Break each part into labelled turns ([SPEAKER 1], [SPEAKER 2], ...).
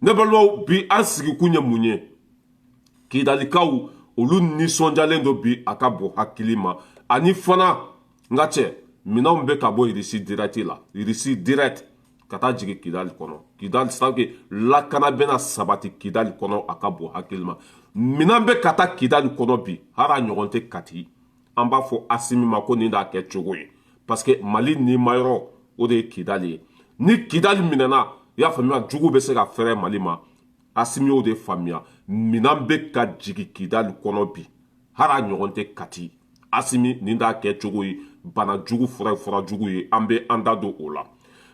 [SPEAKER 1] Ne balimaw, bi an sigikun ye mun ye? Kidalikaw, olu nisɔndiyalen don bi, a ka bon hakili ma. Ani fana, n ka cɛ, minɛnw bɛ ka bɔ Irisi direct la, Irisi direct ka taa jigin Kidali kɔnɔ. Kidali, c'est que lakana bɛna sabati Kidali kɔnɔ, a ka bon hakili ma. Minɛn bɛ ka taa Kidali kɔnɔ bi, hali a ɲɔgɔn tɛ Kati. An b'a fɔ Asimi ma ko nin d'a kɛ cogo ye, parce que Mali nimayɔrɔ, o de ye Kidali ye. Ni Kidali minɛna, i y'a faamuya, jugu bɛ se ka fɛrɛ Mali ma. Asimi y'o de faamuya. Minɛn bɛ ka jigin Kidali kɔnɔ bi, hali a ɲɔgɔn tɛ Kati. Asimi, nin d'a kɛ cogo ye. Bana jugu fura ye fura jugu ye. An bɛ an da don o la.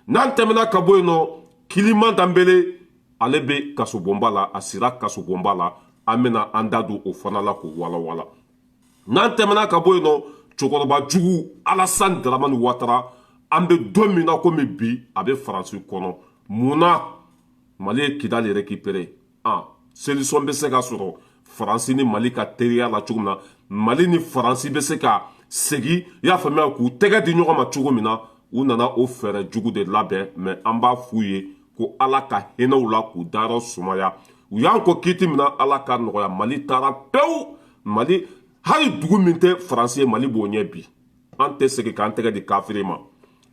[SPEAKER 1] N'an tɛmɛna ka bɔ yen nɔ, Kiliman Danbele, ale bɛ kasobonba la, a sira kasobonba la. An bɛna an da don o fana la k'o walawala. N'an tɛmɛna ka bɔ yen nɔ, cɛkɔrɔba jugu Alassane Dramane Ouattara, an bɛ don min na komi bi, a bɛ Faransi kɔnɔ. Mun na Mali ye Kidali récupéré? Ah, solution bɛ se ka sɔrɔ Faransi ni Mali ka teriya la cogo min na, Mali ni Faransi bɛ se ka segin, i y'a faamuya, k'u tɛgɛ di ɲɔgɔn ma cogo min na. U nana o fɛɛrɛ jugu de labɛn. Mɛ an b'a f'u ye ko Ala ka hinɛ u la k'u dayɔrɔ sumaya. U y'an kɔ kiiti min na, Ala ka nɔgɔya. Mali taara pewu. Mali, hali dugu min tɛ Faransi ye, Mali b'o ɲɛ bi. An tɛ segin k'an tɛgɛ di kafiri ma.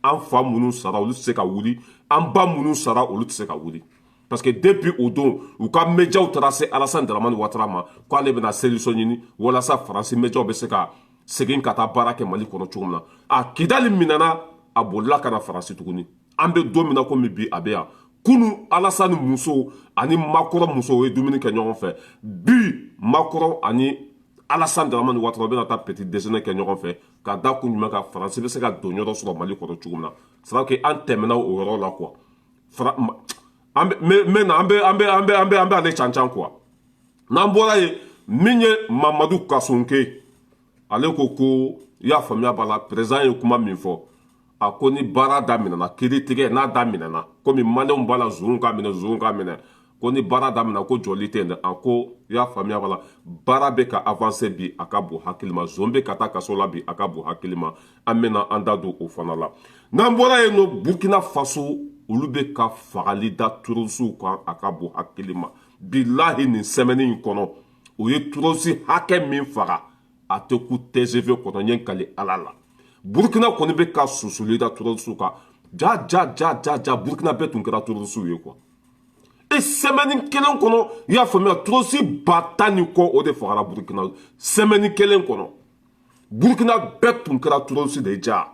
[SPEAKER 1] An fa minnu sara, olu tɛ se ka wuli. An ba minnu sara, olu tɛ se ka wuli, parce que depuis o don, u ka médiaw taara se Alassane Dramane Ouattara ma k'ale bɛna solution ɲini walasa Faransi médiaw bɛ se ka segin ka taa baara kɛ Mali kɔnɔ cogo min na. A Kidali minɛna, a bolila ka na Faransi tuguni. An bɛ don min na komi bi, a bɛ yan. Kunu, Alassane muso ani Macron muso ye dumuni kɛ ɲɔgɔn fɛ. Bi, Macron ani Alassane Dramane Ouattara bɛna taa petit déjeuner kɛ ɲɔgɔn fɛ. Ka da kun jumɛn kan? Faransi bɛ se ka don yɔrɔ sɔrɔ Mali kɔnɔ cogo min na. C'est vrai que an tɛmɛna o yɔrɔ la quoi. An bɛ na, an bɛ ale can can quoi. N'an bɔra yen, min ye Mamadu Kassogué, ale ko ko, i y'a faamuya b'a la, président ye kuma min fɔ, a ko ni baara daminɛna, kiiri tigɛ n'a daminɛna, komi Maliyɛnw b'a la, zon ka minɛ, zon ka minɛ, ko ni baara daminɛ, ko jɔli tɛ yen dɛ. A ko, i y'a faamuya b'a la, baara bɛ ka avancer bi, a ka bon hakili ma. Zon bɛ ka taa kaso la bi, a ka bon hakili ma. An bɛna an da don o fana la. N'an bɔra yen nɔ, Burkina Faso, olu bɛ ka fagali da terroristew kan, a ka bon hakili ma. Bilahi, nin semaine in kɔnɔ, o ye terroriste hakɛ min faga, a tɛ ku TGV kɔnɔ. N ye n kali Ala la, Burkina kɔni bɛ ka susuli da terroristew kan. Ja ja ja ja ja, Burkina bɛɛ tun kɛra terroristew ye quoi. E, semaine kelen kɔnɔ, i y'a faamuya, terroriste 10 000 ni kɔ, o de fagara Burkina semaine kelen kɔnɔ. Burkina bɛɛ tun kɛra terroriste de ye. Ja,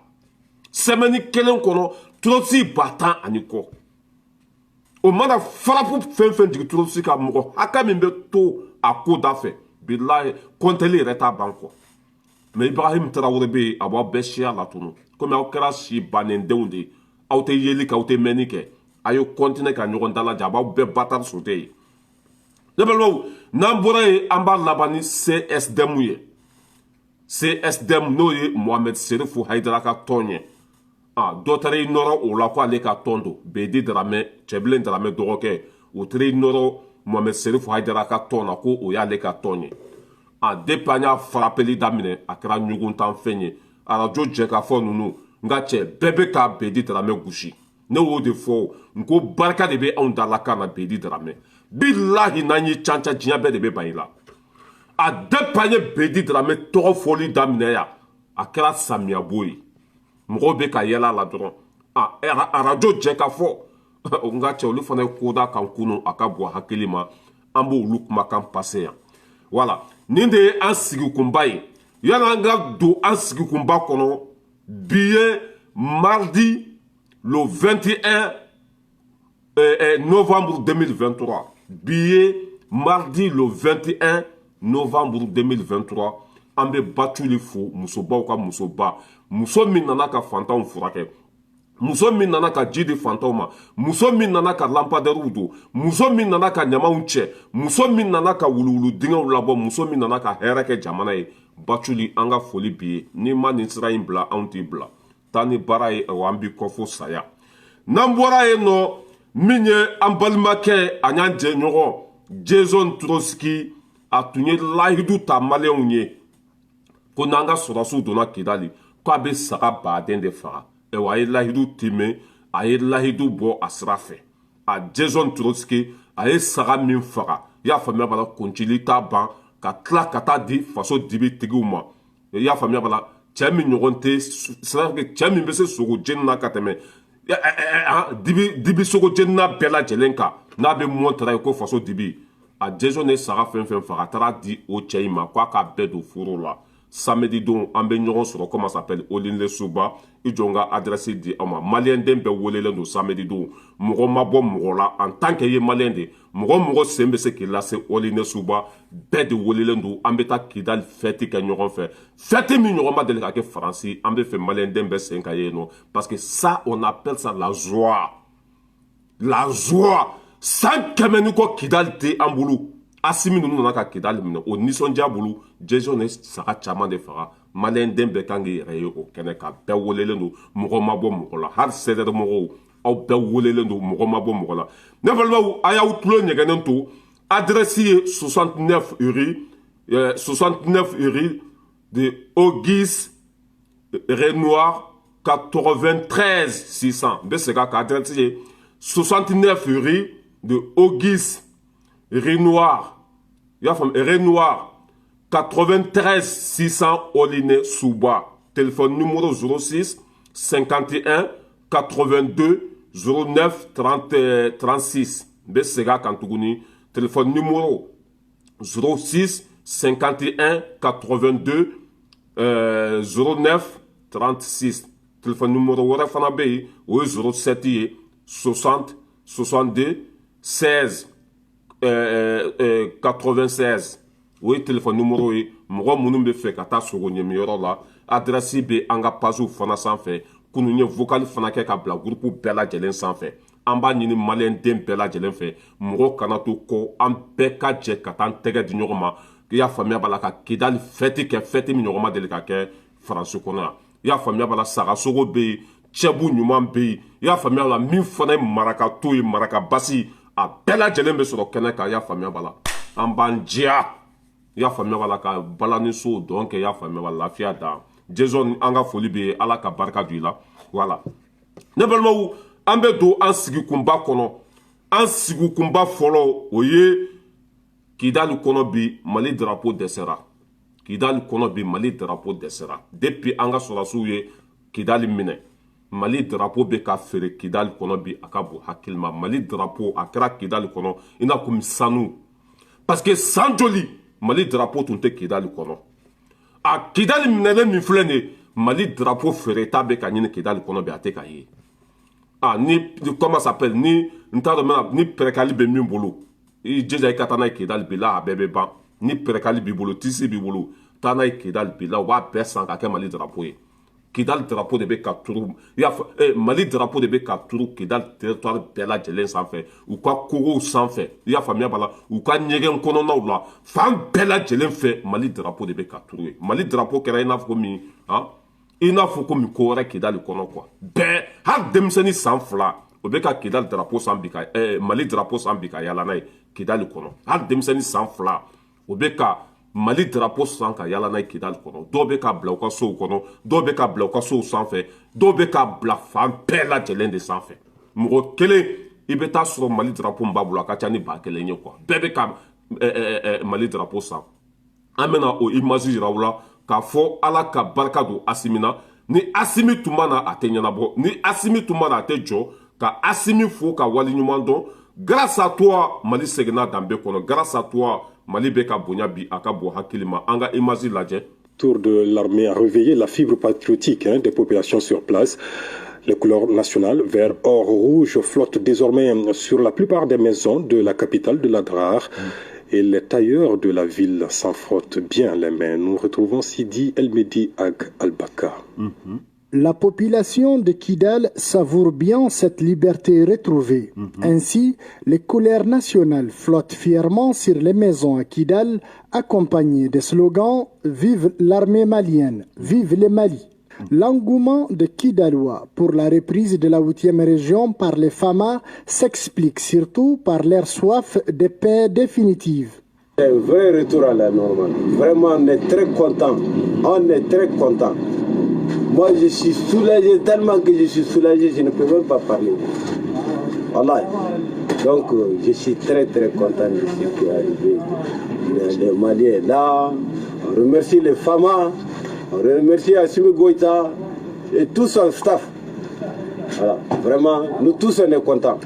[SPEAKER 1] semaine kelen kɔnɔ, terroriste 10 000 ani kɔ, o mana frappe fɛn fɛn jigin terroriste ka, mɔgɔ hakɛ min bɛ to a ko da fɛ, bilahi, kɔntɛli yɛrɛ t'a ban kɔ. Mɛ Ibrahim Tarawele bɛ yen, a b'aw bɛɛ siya latunu. Komi aw kɛra si bannendenw de ye, aw tɛ yeli kɛ, aw tɛ mɛnni kɛ, a ye continuer ka ɲɔgɔn dalajɛ, a b'aw bɛɛ batari sote yen. Ne balimaw, n'an bɔra yen, an b'a laban ni CSDM ye. CSDM, n'o ye Mohamed Serifu Hayidara ka tɔn ye. A dɔ taara i nɔrɔ o la ko ale ka tɔn don. Bedi Daramɛ, Cɛbilen Daramɛ dɔgɔkɛ, o taara i nɔrɔ Mohamed Serifu Hayidara ka tɔn na ko o y'ale ka tɔn ye. A depuis an y'a farapeli daminɛ, a kɛra ɲuguntanfɛn ye. Arajo jɛkafɔ ninnu, n ka cɛ, bɛɛ bɛ ka Bedi Daramɛ gosi. Ne y'o de fɔ n ko barika de bɛ anw da la kan na. Bedi Daramɛ, bilahi, n'an y'i canca, diɲɛ bɛɛ de bɛ ban i la. A depuis an ye Bedi Daramɛ tɔgɔ fɔli daminɛ yan, a kɛra samiyabo ye. Mɔgɔw bɛ ka yɛlɛ a la dɔrɔn. A arajo jɛkafɔ, n ka cɛ, olu fana ye koda kan kunu, a ka bɔ hakili ma. An b'olu kumakan pase yan. Wala nin de ye an sigikunba ye. Yanni an ka don an sigikunba kɔnɔ, bi ye mardi le 21 novembre 2023. Bi ye mardi le 21 novembre 2023. An bɛ Batuli fo, musobaw ka musoba, muso min nana ka fantanw furakɛ, muso min nana ka ji di fantanw ma, muso min nana ka lampadaires don, muso min nana ka ɲamaw cɛ, muso min nana ka wuluwulu dingɛw labɔ, muso min nana ka hɛrɛ kɛ jamana ye. Batuli, an ka foli bi ye. N'i ma nin sira in bila, anw t'i bila. Taa ni baara ye, an b'i kɔ fo saya. N'an bɔra yen nɔ, min ye an balimakɛ, a y'an jɛɲɔgɔn Jason Troski, a tun ye layidu ta Maliyɛnw ye ko n'an ka sɔrɔdasiw donna Kidali, k'a bɛ saga baden de faga. Ayiwa, a ye layidu timɛ, a ye layidu bɔ a sira fɛ. A Jason Troski, A ye saga min faga, i y'a faamuya b'a la, kuncili t'a ban ka tila ka taa di faso dibi tigiw ma. I y'a faamuya b'a la, cɛ min ɲɔgɔn tɛ, cɛ min bɛ se sogo jeni na ka tɛmɛ dibi dibi sogo jeni na bɛɛ lajɛlen kan, n'a bɛ mɔn ye ko faso dibi. A Jason ye saga fɛn fɛn faga, a taara di o cɛ in ma k'a k'a bɛɛ don foro la. Samedi don, an bɛ ɲɔgɔn sɔrɔ, comment s'appelle, Olinle-Suba. I jɔ n ka adresse di aw ma. Maliyɛn den bɛɛ welelen don samedi don. Mɔgɔ ma bɔ mɔgɔ la en tant que i ye maliyɛn de, mɔgɔ mɔgɔ sen bɛ se k'i lase Olinle-Suba, bɛɛ de welelen don. An bɛ taa Kidali fête kɛ ɲɔgɔn fɛ, fête min ɲɔgɔn ma deli ka kɛ Faransi. An bɛ fɛ maliyɛn den bɛɛ sen ka ye yen nɔ, parce que ça, on appelle ça la joie, la joie. San 100 ni kɔ, Kidali tɛ an bolo. Asimi ninnu nana ka Kidali minɛ, o nisɔndiya bolo, Jason ye saga caman de faga. Maliyɛn den bɛɛ kan k'i yɛrɛ ye o kɛnɛ kan. Bɛɛ welelen don, mɔgɔ ma bɔ mɔgɔ la. Hali CDR mɔgɔw, aw bɛɛ welelen don, mɔgɔ ma bɔ mɔgɔ la. Ne balimaw, a y'aw tulo ɲɛgɛnnen to. Adresse ye 69 rue 69 rue de Auguste Renoir, 93 600. N bɛ segin a kan, adresse ye 69 rue de Auguste Renoir, i y'a faamu, Renoir, 93 600 Aulnay-sous-Bois. Téléphone numéro 06 51 82 09 30 36. N bɛ segin a kan tuguni, téléphone numéro 06 51 82 09 36. Téléphone numéro wɛrɛ fana bɛ yen, o ye 07 ye, 60 62 16 96. O ye téléphone numéro ye. Mɔgɔ minnu bɛ fɛ ka taa sogo ɲɛmiyɔrɔ la, adresse bɛ an ka page fana sanfɛ. Kunun ye vocal fana kɛ ka bila groupe bɛɛ lajɛlen sanfɛ. An b'a ɲini maliyɛn den bɛɛ lajɛlen fɛ, mɔgɔ kana to kɔ, an bɛɛ ka jɛ ka taa an tɛgɛ di ɲɔgɔn ma. I y'a faamuya b'a la, ka Kidali fête kɛ, fête min ɲɔgɔn ma deli ka kɛ Faransi kɔnɔ yan. I y'a faamuya b'a la, sagasogo bɛ yen, cɛbu ɲuman bɛ yen. I y'a faamuya b'a la, min fana ye maraka to ye, maraka basi, a bɛɛ lajɛlen bɛ sɔrɔ kɛnɛ kan. I y'a faamuya b'a la, an b'an diya, i y'a faamuya b'a la, ka balaniso dɔn kɛ. I y'a faamuya b'a la, lafiya dan. Jason, an ka foli bɛ, Ala ka barika don i la. Voilà, ne balimaw, an bɛ don an sigikunba kɔnɔ. An sigikunba fɔlɔ, o ye Kidali kɔnɔ bi, Mali drapeau dɛsɛra. Kidali kɔnɔ bi, Mali drapeau dɛsɛra. Depuis an ka sɔrɔdasiw ye Kidali minɛ, Mali drapeau bɛ ka feere Kidali kɔnɔ bi, a ka bon hakili ma. Mali drapeau a kɛra Kidali kɔnɔ i n'a komi sanu, parce que san joli Mali drapeau tun tɛ Kidali kɔnɔ? A Kidali minɛlen min filɛ nin ye, Mali drapeau feereta bɛ ka ɲini Kidali kɔnɔ bi, a tɛ ka ye. A ni, comment s'appelle, ni n t'a dɔn n bɛna ni pɛrɛkali bɛ min bolo, i jija i ka taa n'a ye Kidali bi la, a bɛɛ bɛ ban. Ni pɛrɛkali b'i bolo, tisi b'i bolo, taa n'a ye Kidali bi la, u b'a bɛɛ san ka kɛ Mali drapeau ye. Kidali drapeau de bɛ ka turu, i y'a fɔ, Mali drapeau de bɛ ka turu Kidali territoire bɛɛ lajɛlen sanfɛ, u ka kogow sanfɛ, i y'a faamuya b'a la, u ka ɲɛgɛn kɔnɔnaw la, fan bɛɛ lajɛlen fɛ, Mali drapeau de bɛ ka turu ye. Mali drapeau kɛra i n'a fɔ komi han, i n'a fɔ komi ko wɛrɛ Kidali kɔnɔ quoi. Bɛɛ, hali denmisɛnnin san 2, o bɛ ka Kidali drapeau san bi, ka Mali drapeau san bi ka yala n'a ye Kidali kɔnɔ. Hali denmisɛnnin san 2, o bɛ ka Mali drapeau san ka yala n'a ye Kidali kɔnɔ. Dɔw bɛ ka bila u ka sow kɔnɔ, dɔw bɛ ka bila u ka sow sanfɛ, dɔw bɛ ka bila fan bɛɛ lajɛlen de sanfɛ. Mɔgɔ kelen, i bɛ taa sɔrɔ Mali drapeau min b'a bolo, a ka ca ni 1000 ye quoi. Bɛɛ bɛ ka Mali drapeau san. An bɛna o image yira u la k'a fɔ Ala ka barika don Asimi na. Ni Asimi tun ma na, a tɛ ɲɛnabɔ. Ni Asimi tun ma na, a tɛ jɔ. Ka Asimi fo ka waleɲuman dɔn. Grâce à toi, Mali seginna danbe kɔnɔ. Grâce à toi, Mali bɛ ka bonya bi, a ka bon hakili ma. An ka image lajɛ.
[SPEAKER 2] Tour de l'armée a réveillé la fibre patriotique, hein, des populations sur place. Les couleurs nationales, vert, or, rouge, flottent désormais sur la plupart des maisons de la capitale de l'Adrar. Et les tailleurs de la ville s'en frottent bien les mains. Nous retrouvons Sidi Elmedi Ag Al-Baka.
[SPEAKER 3] La population de Kidal savoure bien cette liberté retrouvée. Ainsi, les couleurs nationales flottent fièrement sur les maisons à Kidal, accompagnées des slogans Vive l'armée malienne, vive le Mali. L'engouement de Kidalois pour la reprise de la 8e région par les FAMA s'explique surtout par leur soif de paix définitive.
[SPEAKER 4] Un vrai retour à la normale. Vraiment, on est très content. On est très content. Moi, je suis soulagé, tellement que je suis soulagé, je ne peux même pas parler. Voilà. Donc je suis très très content de ce qui est arrivé. Les Maliens là, on remercie les FAMA, on remercie Assimi Goïta et tout son staff. Voilà, vraiment, nous tous on est contents.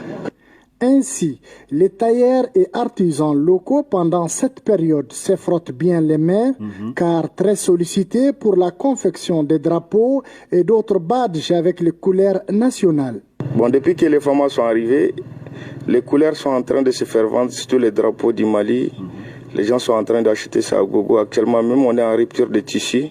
[SPEAKER 3] Ainsi, les tailleurs et artisans locaux pendant cette période se frottent bien les mains, car très sollicités pour la confection des drapeaux et d'autres badges avec les couleurs nationales.
[SPEAKER 5] Bon, depuis que les FAMA sont arrivés, les couleurs sont en train de se faire vendre, surtout les drapeaux du Mali. Les gens sont en train d'acheter ça à gogo. Actuellement, même on est en rupture de tissu.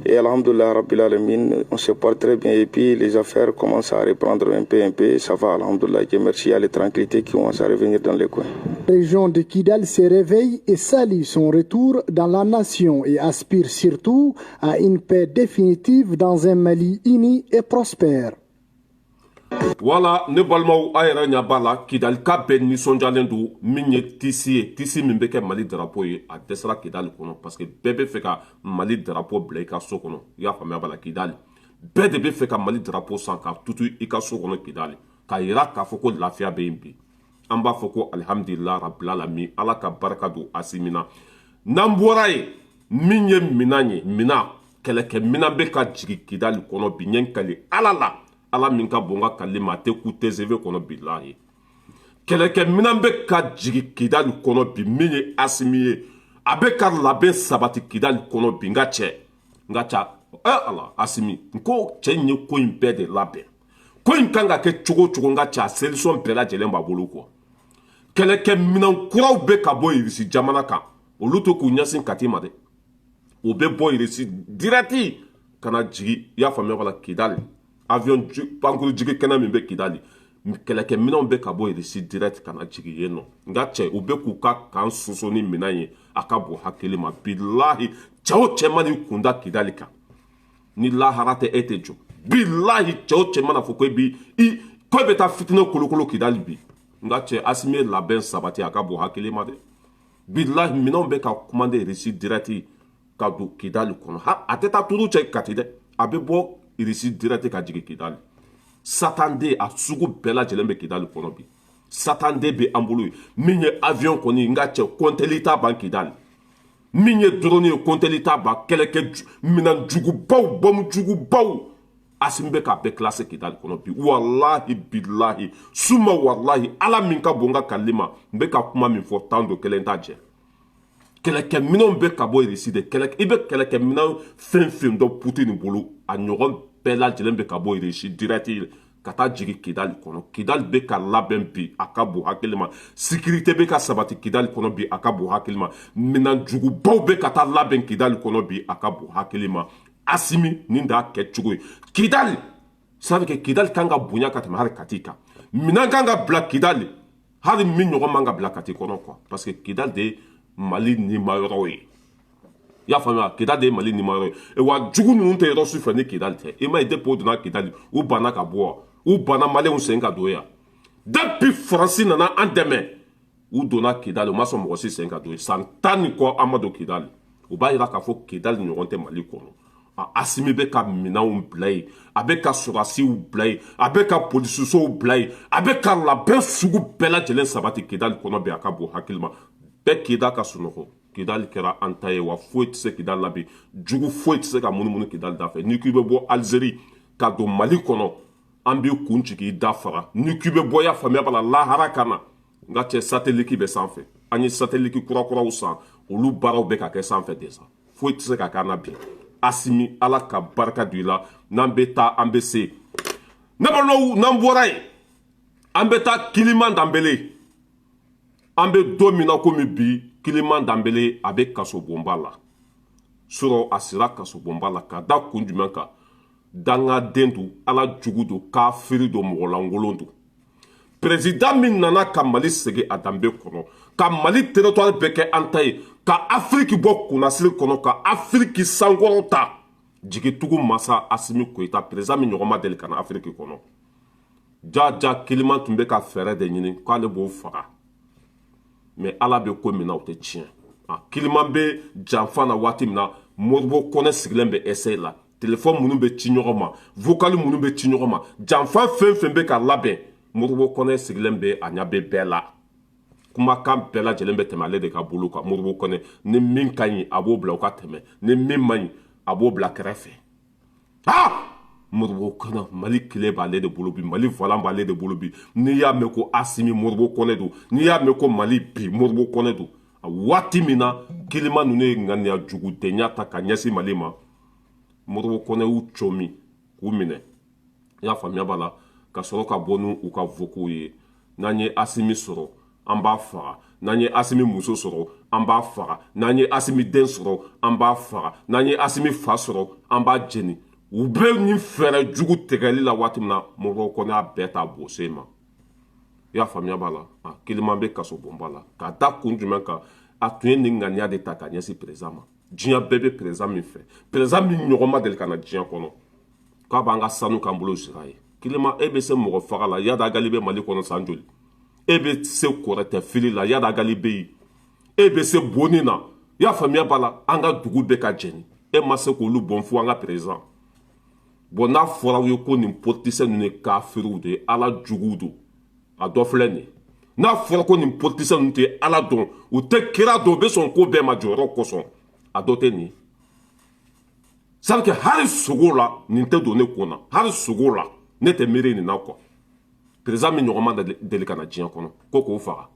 [SPEAKER 5] Et alhamdoulilah, rabbil alamin, on se porte très bien. Et puis les affaires commencent à reprendre un peu, un peu. Ça va, alhamdoulilah, Dieu merci. Il y a les tranquillités qui commencent à revenir dans les coins.
[SPEAKER 3] La région de Kidal se réveille et salue son retour dans la nation et aspire surtout à une paix définitive dans un Mali uni et prospère.
[SPEAKER 1] Wala ne balimaw, a yɛrɛ ɲɛ b'a la, Kidalika bɛɛ nisɔndiyalen don. Min ye tissu ye, tissu min bɛ kɛ Mali drapeau ye, a dɛsɛra Kidali kɔnɔ, parce que bɛɛ bɛ fɛ ka Mali drapeau bila i ka so kɔnɔ. I y'a faamuya b'a la, Kidali bɛɛ de bɛ fɛ ka Mali drapeau san ka tutu i ka so kɔnɔ Kidali, k'a yira k'a fɔ ko lafiya bɛ yen bi. An b'a fɔ ko alihamudulila rabbil alamin, Ala ka barika don Asimi na. N'an bɔra yen, min ye minan ye, minan, kɛlɛkɛ minan bɛ ka jigin Kidali kɔnɔ bi. N ye n kali Ala la, Ala min ka bon ka kali ma, a tɛ ku TGV kɔnɔ, bilahi, kɛlɛkɛminɛn bɛ ka jigin Kidali kɔnɔ bi. Min ye Asimi ye, a bɛ ka labɛn sabati Kidali kɔnɔ bi. N ka cɛ, n ka ca ɛ Ala, Asimi, n ko cɛ in ye ko in bɛɛ de labɛn. Ko in kan ka kɛ cogo o cogo, n ka cɛ, a solution bɛɛ lajɛlen b'a bolo quoi. Kɛlɛkɛminɛn kuraw bɛ ka bɔ Irisi jamana kan, olu to k'u ɲɛsin Kati ma dɛ. O bɛ bɔ Irisi direct ka na jigin, i y'a faamuya b'a la, Kidali avion pankuru jigi kɛnɛ min bɛ Kidali, kɛlɛkɛminɛnw bɛ ka bɔ Irisi direct ka na jigin yen nɔ. N ka cɛ, u bɛ k'u ka kan soso ni minɛn ye, a ka bon hakili ma. Bilahi, cɛ o cɛ mana i kun da Kidali kan, ni lahara tɛ, e tɛ jɔ. Bilahi, cɛ o cɛ mana fɔ ko e bi i ko e bɛ taa fitinɛ kolokolo Kidali bi, n ka cɛ, Asimi ye labɛn sabati, a ka bon hakili ma dɛ. Bilahi, minɛnw bɛ ka commandé Irisi direct ka don Kidali kɔnɔ. Ha, a tɛ taa turu cɛ Kati dɛ, a bɛ bɔ Irisi direct ka jigin Kidali. Satanden a sugu bɛɛ lajɛlen bɛ Kidali kɔnɔ bi. Satanden bɛ an bolo yen. Min ye avion kɔni, n ka cɛ, kɔntɛli t'a ban Kidali. Min ye drone ye, kɔntɛli t'a ban. Kɛlɛkɛ minɛn jugubaw, bɔmu jugubaw, Asimi bɛ k'a bɛɛ classé Kidali kɔnɔ bi. Walahi, bilahi, suma walahi, Ala min ka bon n ka kalili ma, n bɛ ka kuma min fɔ tan don, kelen t'a jɛ. Kɛlɛkɛminɛnw bɛ ka bɔ Irisi de. Kɛlɛ, i bɛ kɛlɛkɛminɛn fɛn fɛn dɔn Putini bolo, a ɲɔgɔn bɛɛ lajɛlen bɛ ka bɔ Irisi direct ka taa jigin Kidali kɔnɔ. Kidali bɛ ka labɛn bi, a ka bon hakili ma. Sécurité bɛ ka sabati Kidali kɔnɔ bi, a ka bon hakili ma. Minɛn jugubaw bɛ ka taa labɛn Kidali kɔnɔ bi, a ka bon hakili ma. Asimi, nin d'a kɛcogo ye Kidali. Ça veut que Kidali kan ka bonya ka tɛmɛ hali Kati kan. Minɛn kan ka bila Kidali, hali min ɲɔgɔn man ka bila Kati kɔnɔ quoi, parce que Kidali de ye Mali nima yɔrɔ ye. I y'a faamuya, Kidali de ye Mali nima yɔrɔ ye. Wa jugu ninnu tɛ yɔrɔ su fɛ ni Kidali tɛ. I m'a ye, depuis o donna Kidali, u banna ka bɔ, u banna Maliyɛnw sen ka don yan. Depuis Faransi nana an dɛmɛ, u donna Kidali, u ma sɔn mɔgɔ si sen ka don yen. San 10 ni kɔ, an ma don Kidali. U b'a yira k'a fɔ Kidali ɲɔgɔn tɛ Mali kɔnɔ. A Asimi bɛ ka minɛnw bila yen, a bɛ ka sɔrɔdasiw bila yen, a bɛ ka polisisow bila yen, a bɛ ka labɛn sugu bɛɛ lajɛlen sabati Kidali kɔnɔ bi, a ka bon hakili ma. Bɛɛ k'i da ka sunɔgɔ, Kidali kɛra an ta ye. Wa foyi tɛ se Kidali la bi, jugu foyi tɛ se ka munumunu Kidali da fɛ. N'i k'i bɛ bɔ Alizeri ka don Mali kɔnɔ, an b'i kun jigin, i da faga. N'i k'i bɛ bɔ, ya faamuya b'a la, lahara ka na, n ka cɛ, satellite bɛ sanfɛ. An ye satellite kurakuraw san, olu baaraw bɛ ka kɛ sanfɛ de sa. Foyi tɛ se ka k'an na bi. Asimi, Ala ka barika don i la. N'an bɛ taa, an bɛ se. Ne balimaw, n'an bɔra yen, an bɛ taa Kiliman Danbele. An bɛ don min na komi bi, Kiliman Danbele, a bɛ kasobonba la sɔrɔ. A sera kasobonba la ka da kun jumɛn kan? Dangaden don, Ala jugu don, kafiri don, mɔgɔlankolon don. Président min nana ka Mali segin a danbe kɔnɔ, ka Mali territoire bɛɛ kɛ an ta ye, ka Afiriki bɔ kunnasiri kɔnɔ, ka Afiriki sankɔrɔ ta, jigitugu masa Asimi Koyita, président min ɲɔgɔn ma deli ka na Afiriki kɔnɔ. Ja ja, Kiliman tun bɛ ka fɛɛrɛ de ɲini k'ale b'o faga, mais Ala bɛ ko min na, o tɛ tiɲɛ. A Kiliman bɛ janfa na waati min na, Moribo Kɔnɛ sigilen bɛ essaye la. Telefɔni minnu bɛ ci ɲɔgɔn ma, vocal minnu bɛ ci ɲɔgɔn ma, janfa fɛn fɛn bɛ ka labɛn. Modibo Kɔnɛ sigilen bɛ, a ɲɛ bɛ bɛɛ la. Kumakan bɛɛ lajɛlen bɛ tɛmɛ ale de ka bolo kan. Modibo Kɔnɛ, ni min ka ɲi, a b'o bila o ka tɛmɛ, ni min man ɲi, a b'o bila kɛrɛfɛ. Ha, Modibo Kɔnɛ, Mali tile b'ale de bolo bi, Mali volant b'ale de bolo bi. N'i y'a mɛn ko Asimi, Modibo Kɔnɛ don. N'i y'a mɛn ko Mali bi, Modibo Kɔnɛ don. A waati min na kilima ninnu ye ŋaniya jugudenya ta ka ɲɛsin Mali ma, Modibo Kɔnɛ y'u comi k'u minɛ. I y'a faamuya b'a la, ka sɔrɔ ka bɔ n'u ka vocaux ye: n'an ye Asimi sɔrɔ, an b'a faga; n'an ye Asimi muso sɔrɔ, an b'a faga; n'an ye Asimi den sɔrɔ, an b'a faga; n'an ye Asimi fa sɔrɔ, an b'a jeni. U bɛ nin fɛɛrɛ jugu tigɛli la waati min na, Modibo Kɔnɛ y'a bɛɛ ta bosen ma. I y'a faamuya b'a la, a kiliman bɛ kaso bonba la ka da kun jumɛn kan? A tun ye nin ŋaniya de ta ka ɲɛsin président ma. Diɲɛ bɛɛ bɛ président min fɛ, président min ɲɔgɔn ma deli ka na diɲɛ kɔnɔ, k'a b'an ka sanu k'an bolo sira ye. Kilima, e bɛ se mɔgɔ faga la, Iyad Ag Ghali bɛ Mali kɔnɔ san joli? E bɛ se kɔrɔtɛ fili la, Iyad Ag Ghali bɛ yen. E bɛ se bonni na. I y'a faamuya b'a la, an ka dugu bɛɛ ka jɛni, e ma se k'olu bɔn fo an ka président. Bon, n'a fɔra aw ye ko nin politicien ninnu ye kafiriw de ye, Ala juguw don, a dɔ filɛ nin ye. N'a fɔra ko nin politicien ninnu tɛ Ala dɔn, u tɛ kira dɔn, u bɛ sɔn ko bɛɛ ma jɔyɔrɔ kosɔn, a dɔ tɛ nin ye. C'est que hali sogo la, nin tɛ don ne kun na. Hali sogo la, ne tɛ miiri nin na quoi. Président min ɲɔgɔn ma deli ka na diɲɛ kɔnɔ ko k'o faga,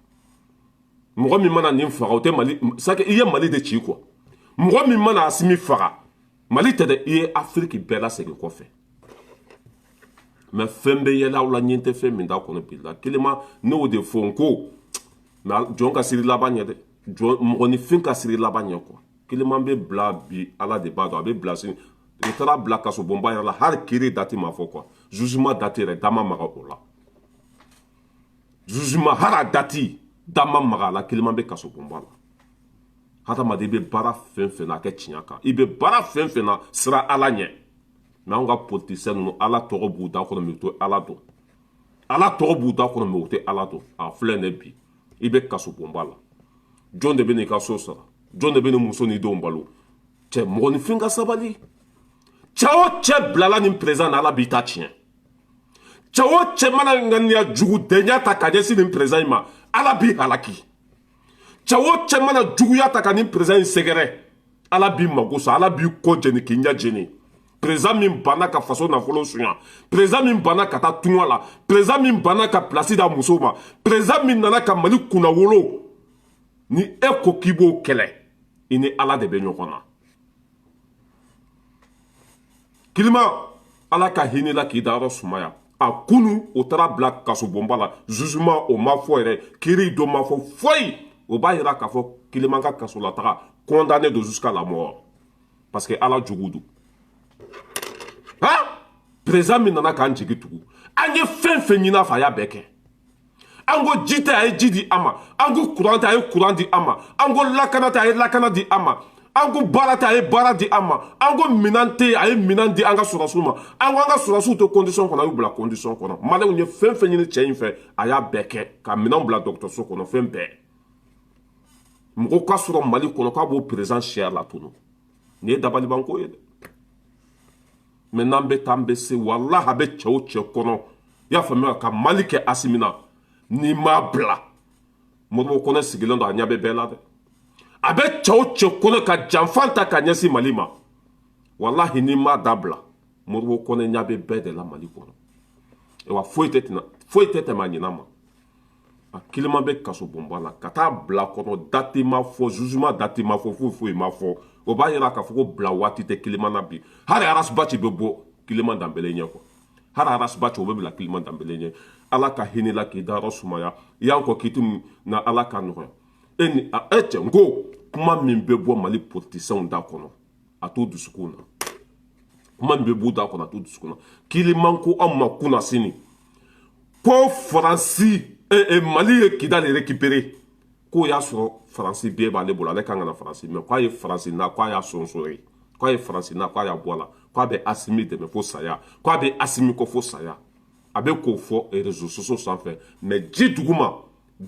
[SPEAKER 1] mɔgɔ min mana nin faga, o tɛ Mali. C'est que i ye Mali de ci quoi. Mɔgɔ min mana Asimi faga, Mali tɛ dɛ, i ye Afiriki bɛɛ lasegin kɔfɛ. Mais fɛn bɛ yɛlɛ aw la, ɲɛ tɛ fɛn min t'a kɔnɔ bi la. Kelema, ne y'o de fɔ n ko, mais jɔn ka siri laban ɲɛ dɛ, jɔn mɔgɔninfin ka siri laban ɲɛ quoi. Keleman bɛ bila bi, Ala de b'a dɔn a bɛ bila sini. U taara bila kasobonba yɛrɛ la, hali kiiri date ma fɔ quoi. Jugement date yɛrɛ, da ma maga o la. Jugement, hali a date, da ma maga a la. Keleman bɛ kasobonba la. Hadamaden bɛ baara fɛn fɛn na, a kɛ tiɲɛ kan. I bɛ baara fɛn fɛn na, sira Ala ɲɛ. Mais anw ka politicien ninnu, Ala tɔgɔ b'u da kɔnɔ, mais u tɛ Ala dɔn. Ala tɔgɔ b'u da kɔnɔ, mais u tɛ Ala dɔn. A filɛ nin bi, i bɛ kasobonba la. Jɔn de bɛ n'i ka so sara? Jɔn de bɛ ni muso ni denw balo? Cɛ, mɔgɔninfin ka sabali. Cɛ o cɛ bilala nin président na, Ala b'i ta tiɲɛ. Cɛ o cɛ mana ŋaniya jugudenya ta ka ɲɛsin nin président in ma, Ala b'i halaki. Cɛ o cɛ mana juguya ta ka nin président in sɛgɛrɛ, Ala b'i mago sa, Ala b'i kɔ jeni k'i ɲɛ jeni. Président min banna ka faso nafolo suɲa, président min banna ka taa tunga la, président min banna ka place d'a musow ma, président min nana ka Mali kunnawolo, ni e ko k'i b'o kɛlɛ, i ni Ala de bɛ ɲɔgɔn na. Kilima, Ala ka hinɛ la k'i dayɔrɔ sumaya. A kunu, o taara bila kasobonba la. Jugement o ma fɔ yɛrɛ, kiiri dɔ ma fɔ foyi. O b'a yira k'a fɔ Kilima ka kasolataga condamné don jusqu'à la mort, parce que Ala jugu don. Ha, président min nana k'an jigi tugu, an ye fɛn fɛn ɲini a fɛ, a y'a bɛɛ kɛ. An ko ji tɛ, a ye ji di an ma. An ko courant tɛ, a ye courant di an ma. An ko lakana tɛ, a ye lakana di an ma. An ko baara tɛ, a ye baara di an ma. An ko minɛn tɛ, a ye minɛn di an ka sɔrɔsiw ma. An ko an ka sɔrɔsiw tɛ condition kɔnɔ, a y'u bila condition kɔnɔ. Maliyɛnw ye fɛn fɛn ɲini cɛ in fɛ, a y'a bɛɛ kɛ, ka minɛnw bila dɔgɔtɔrɔso kɔnɔ, fɛn bɛɛ. Mɔgɔ ka sɔrɔ Mali kɔnɔ k'a b'o président siya latunu, nin ye dabalibanko ye dɛ. Mais n'an bɛ taa, an bɛ se. Walahi, a bɛ cɛ o cɛ kɔnɔ, i y'a faamuya, ka Mali kɛ Asimi na, n'i m'a bila, Modibo Kɔnɛ sigilen don, a ɲɛ bɛ bɛɛ la dɛ. A bɛ cɛ o cɛ kɔnɔ ka janfan ta ka ɲɛsin Mali ma, walahi, n'i m'a dabila, Modibo Kɔnɛ ɲɛ bɛ bɛɛ de la Mali kɔnɔ. Wa foyi tɛ tɛna, foyi tɛ tɛmɛ a ɲinan ma. A kiliman bɛ kaso bonba la ka taa bila kɔnɔ, date ma fɔ, jugement date ma fɔ, foyi foyi ma fɔ. O b'a yira k'a fɔ ko bila waati tɛ kiliman na bi. Hali Ras Bath bɛ bɔ Kiliman Danbele ɲɛ kɔ, hali Ras Bath, o bɛ bila Kiliman Danbele ɲɛ. Ala ka hinɛ la k'i dayɔrɔ sumaya. I y'an kɔ kiti na, Ala ka nɔgɔya e ni e cɛ. N ko kuma min bɛ bɔ Mali politiciens da kɔnɔ, a t'o dusukun na. Kuma min bɛ b'u da kɔnɔ, a t'o dusukun na. Kiliman ko anw ma kunna sini ko Faransi Mali ye Kidali récupéré, k'o y'a sɔrɔ Faransi bɛɛ b'ale bolo, ale kan ka na Faransi, mais k'a ye Faransi na, k'a y'a sonsoro ye, k'a ye Faransi na, k'a y'a bɔ a la, k'a bɛ Asimi dɛmɛ fo saya, k'a bɛ Asimi kɔ fo saya. A bɛ k'o fɔ réseaux sociaux sanfɛ, mais ji duguma,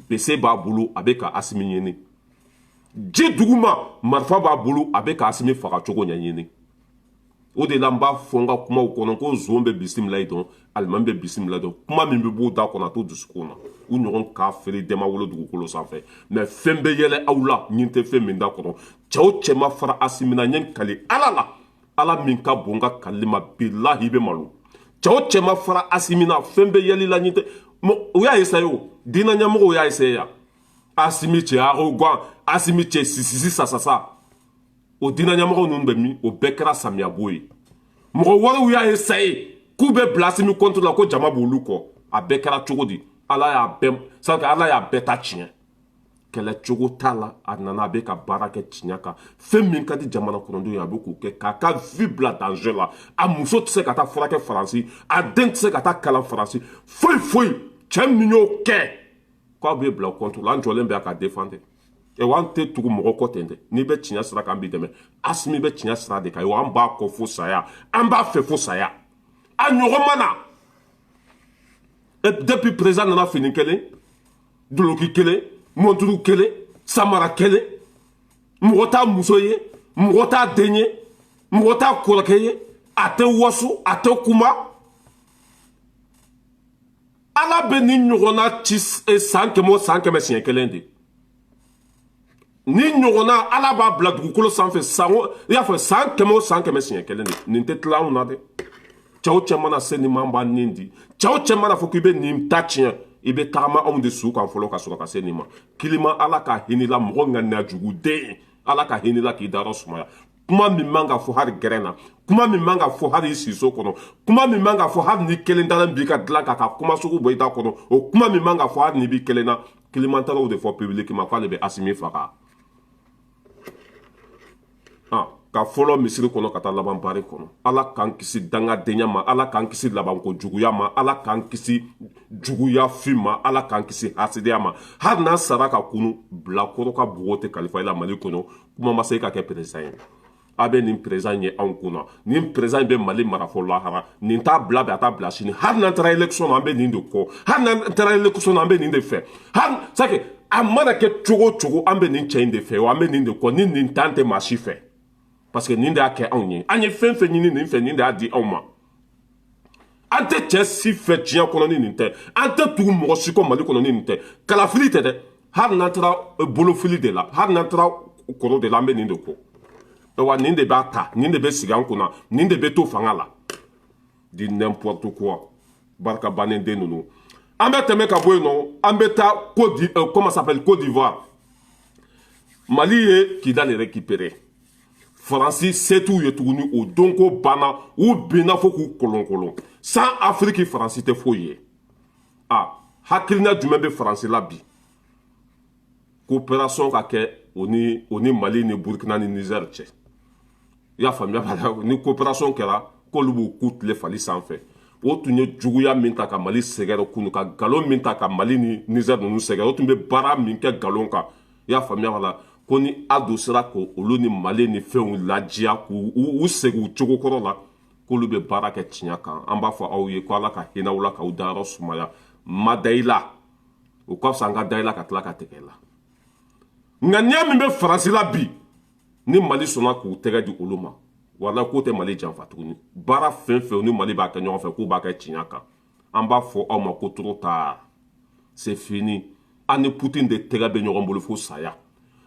[SPEAKER 1] bese b'a bolo, a bɛ ka Asimi ɲini. Ji duguma, marifa b'a bolo, a bɛ ka Asimi faga cogo ɲɛɲini. O de la n b'a fɔ n ka kumaw kɔnɔ ko zon bɛ bisimila yi dɔn, alimami bɛ bisimila dɔn, kuma min bɛ b'u da kɔnɔ a t'u dusukun na. U ɲɔgɔn k'a feere dɛma wolo dugukolo sanfɛ, mɛ fɛn bɛ yɛlɛ aw la ɲin tɛ fɛn min da kɔnɔ. Cɛ o cɛ ma fara Asimi na, n ye n kali Ala la, Ala min ka bon ka kali ma, bilahi i bɛ malo. Cɛ o cɛ ma fara Asimi na, fɛn bɛ yɛlɛ la ɲin tɛ. U y'a essayer o, diinɛ ɲɛmɔgɔw y'a essayer yan. Asimi cɛ arrogant, Asimi cɛ sisisi sasasa, o diinɛ ɲɛmɔgɔ ninnu bɛ min? O bɛɛ kɛra samiyabo ye. Mɔgɔ wɛrɛw y'a essayer k'u bɛ bila Asimi contre la, ko jama b'olu kɔ. A bɛɛ kɛra cogo di? Ala y'a bɛɛ sabu Ala y'a bɛɛ ta tiɲɛ. Kɛlɛ cogo t'a la. A nana, a bɛ ka baara kɛ tiɲɛ kan. Fɛn min ka di jamana kɔnɔdenw ye, a bɛ k'o kɛ k'a ka vie bila danger la. A muso tɛ se ka taa furakɛ Faransi, a den tɛ se ka taa kalan Faransi, foyi foyi. Cɛ min y'o kɛ k'aw bɛ bila contre la, an jɔlen bɛ a ka défendre. Wa an tɛ tugu mɔgɔ kɔ ten dɛ. N'i bɛ tiɲɛ sira kan, an b'i dɛmɛ. Asimi bɛ tiɲɛ sira de kan, wa an b'a kɔ fo saya, an b'a fɛ fo saya. A ɲɔgɔn ma na depuis président nana, fini kelen, duloki kelen, monturu kelen, samara kelen, mɔgɔ t'a muso ye, mɔgɔ t'a den ye, mɔgɔ t'a kɔrɔkɛ ye. A tɛ waso, a tɛ kuma. Ala bɛ ni ɲɔgɔnna ci san 100 o san 100 siɲɛ kelen de. Ni ɲɔgɔnna Ala b'a bila dugukolo sanfɛ san o, i y'a fɔ, san 100 o san 100 siɲɛ kelen de. Nin tɛ tila anw na dɛ. Cɛw cɛ mana se nin ma, an b'a nin di. Cɛw cɛ mana fɔ k'i bɛ nin ta tiɲɛ, i bɛ tagama anw de su kan fɔlɔ ka sɔrɔ ka se nin ma. Kilima, Ala ka hinɛ la, mɔgɔ ŋaniya jugu den, Ala ka hinɛ la k'i dayɔrɔ sumaya. Kuma min man ka fɔ hali gɛrɛn na, kuma min man ka fɔ hali i siso kɔnɔ, kuma min man ka fɔ hali ni kelen dalen b'i ka dilan kan ka kuma sugu bɔ i da kɔnɔ, o kuma min man ka fɔ hali ni b'i kelen na, Kilimantaraw de fɔ public ma k'ale bɛ Asimi faga. Ah, ka fɔlɔ misiri kɔnɔ ka taa laban bari kɔnɔ. Ala k'an kisi dangadenya ma, Ala k'an kisi labanko juguya ma, Ala k'an kisi juguya fin ma, Ala k'an kisi hasidenya ma. Hali n'an sara ka kunu, bilakoro ka bugo tɛ kalifa i la Mali kɔnɔ. Kuma ma se ka kɛ président ye. A bɛ nin président ye anw kunna, nin président bɛ Mali mara fɔ lahara. Nin t'a bila bi, a t'a bila sini. Hali n'an taara élection na, an bɛ nin de kɔ. Hali n'an taara élection na, an bɛ nin de fɛ. Hali c'est a mana kɛ cogo o cogo, an bɛ nin cɛ in de fɛ wa, an bɛ nin de kɔ. Ni nin t'an tɛ maa si fɛ, parce que nin de y'a kɛ anw ye. An ye fɛn fɛn ɲini nin fɛ, nin de y'a di anw ma. An tɛ cɛ si fɛ diɲɛ kɔnɔ ni nin tɛ. An tɛ tugu mɔgɔ si kɔ Mali kɔnɔ ni nin tɛ. Kalafili tɛ dɛ, hali n'an taara bolofili de la, hali n'an taara kɔrɔ de la, an bɛ nin de kɔ wa. Nin de b'a ta, nin de bɛ sigi an kunna, nin de bɛ to fanga la. Di n'importe quoi, barika bannen den ninnu. An bɛ tɛmɛ ka bɔ yen nɔ, an bɛ taa Côte, comment ça s'appelle, Côte d'Ivoire. Mali ye Kidal récupéré. Faransi se t'u ye tuguni. O donko banna, u binna fo k'u kolonkolon. Sans Afiriki, Faransi tɛ foyi ye. A hakilina jumɛn bɛ Faransi la bi? Coopération ka kɛ o ni Mali ni Burukina ni Niger cɛ. I y'a faamuya b'a la? Ni coopération kɛra, k'olu b'u ku tile fali sanfɛ. O tun ye juguya min ta ka Mali sɛgɛrɛ kunu, ka nkalon min ta ka Mali ni Niger ninnu sɛgɛrɛ, o tun bɛ baara min kɛ nkalon kan. I y'a faamuya b'a la ko ni Ado sera ko olu ni Mali ni fɛnw ladiya, k'u u segin u cogo kɔrɔ la, k'olu bɛ baara kɛ tiɲɛ kan. An b'a fɔ aw ye ko Ala ka hinɛ aw la k'aw dayɔrɔ sumaya. Ma da i la, o ka fisa an ka da i la ka tila ka tigɛ i la. Ŋaniya min bɛ Faransi la bi, ni Mali sɔnna k'u tɛgɛ di olu ma, wala k'o tɛ Mali janfa tuguni. Baara fɛn fɛn ni Mali b'a kɛ ɲɔgɔn fɛ, k'u b'a kɛ tiɲɛ kan. An b'a fɔ aw ma ko trop tard, c'est fini. An ni Putin de tɛgɛ bɛ ɲɔgɔn bolo fo saya.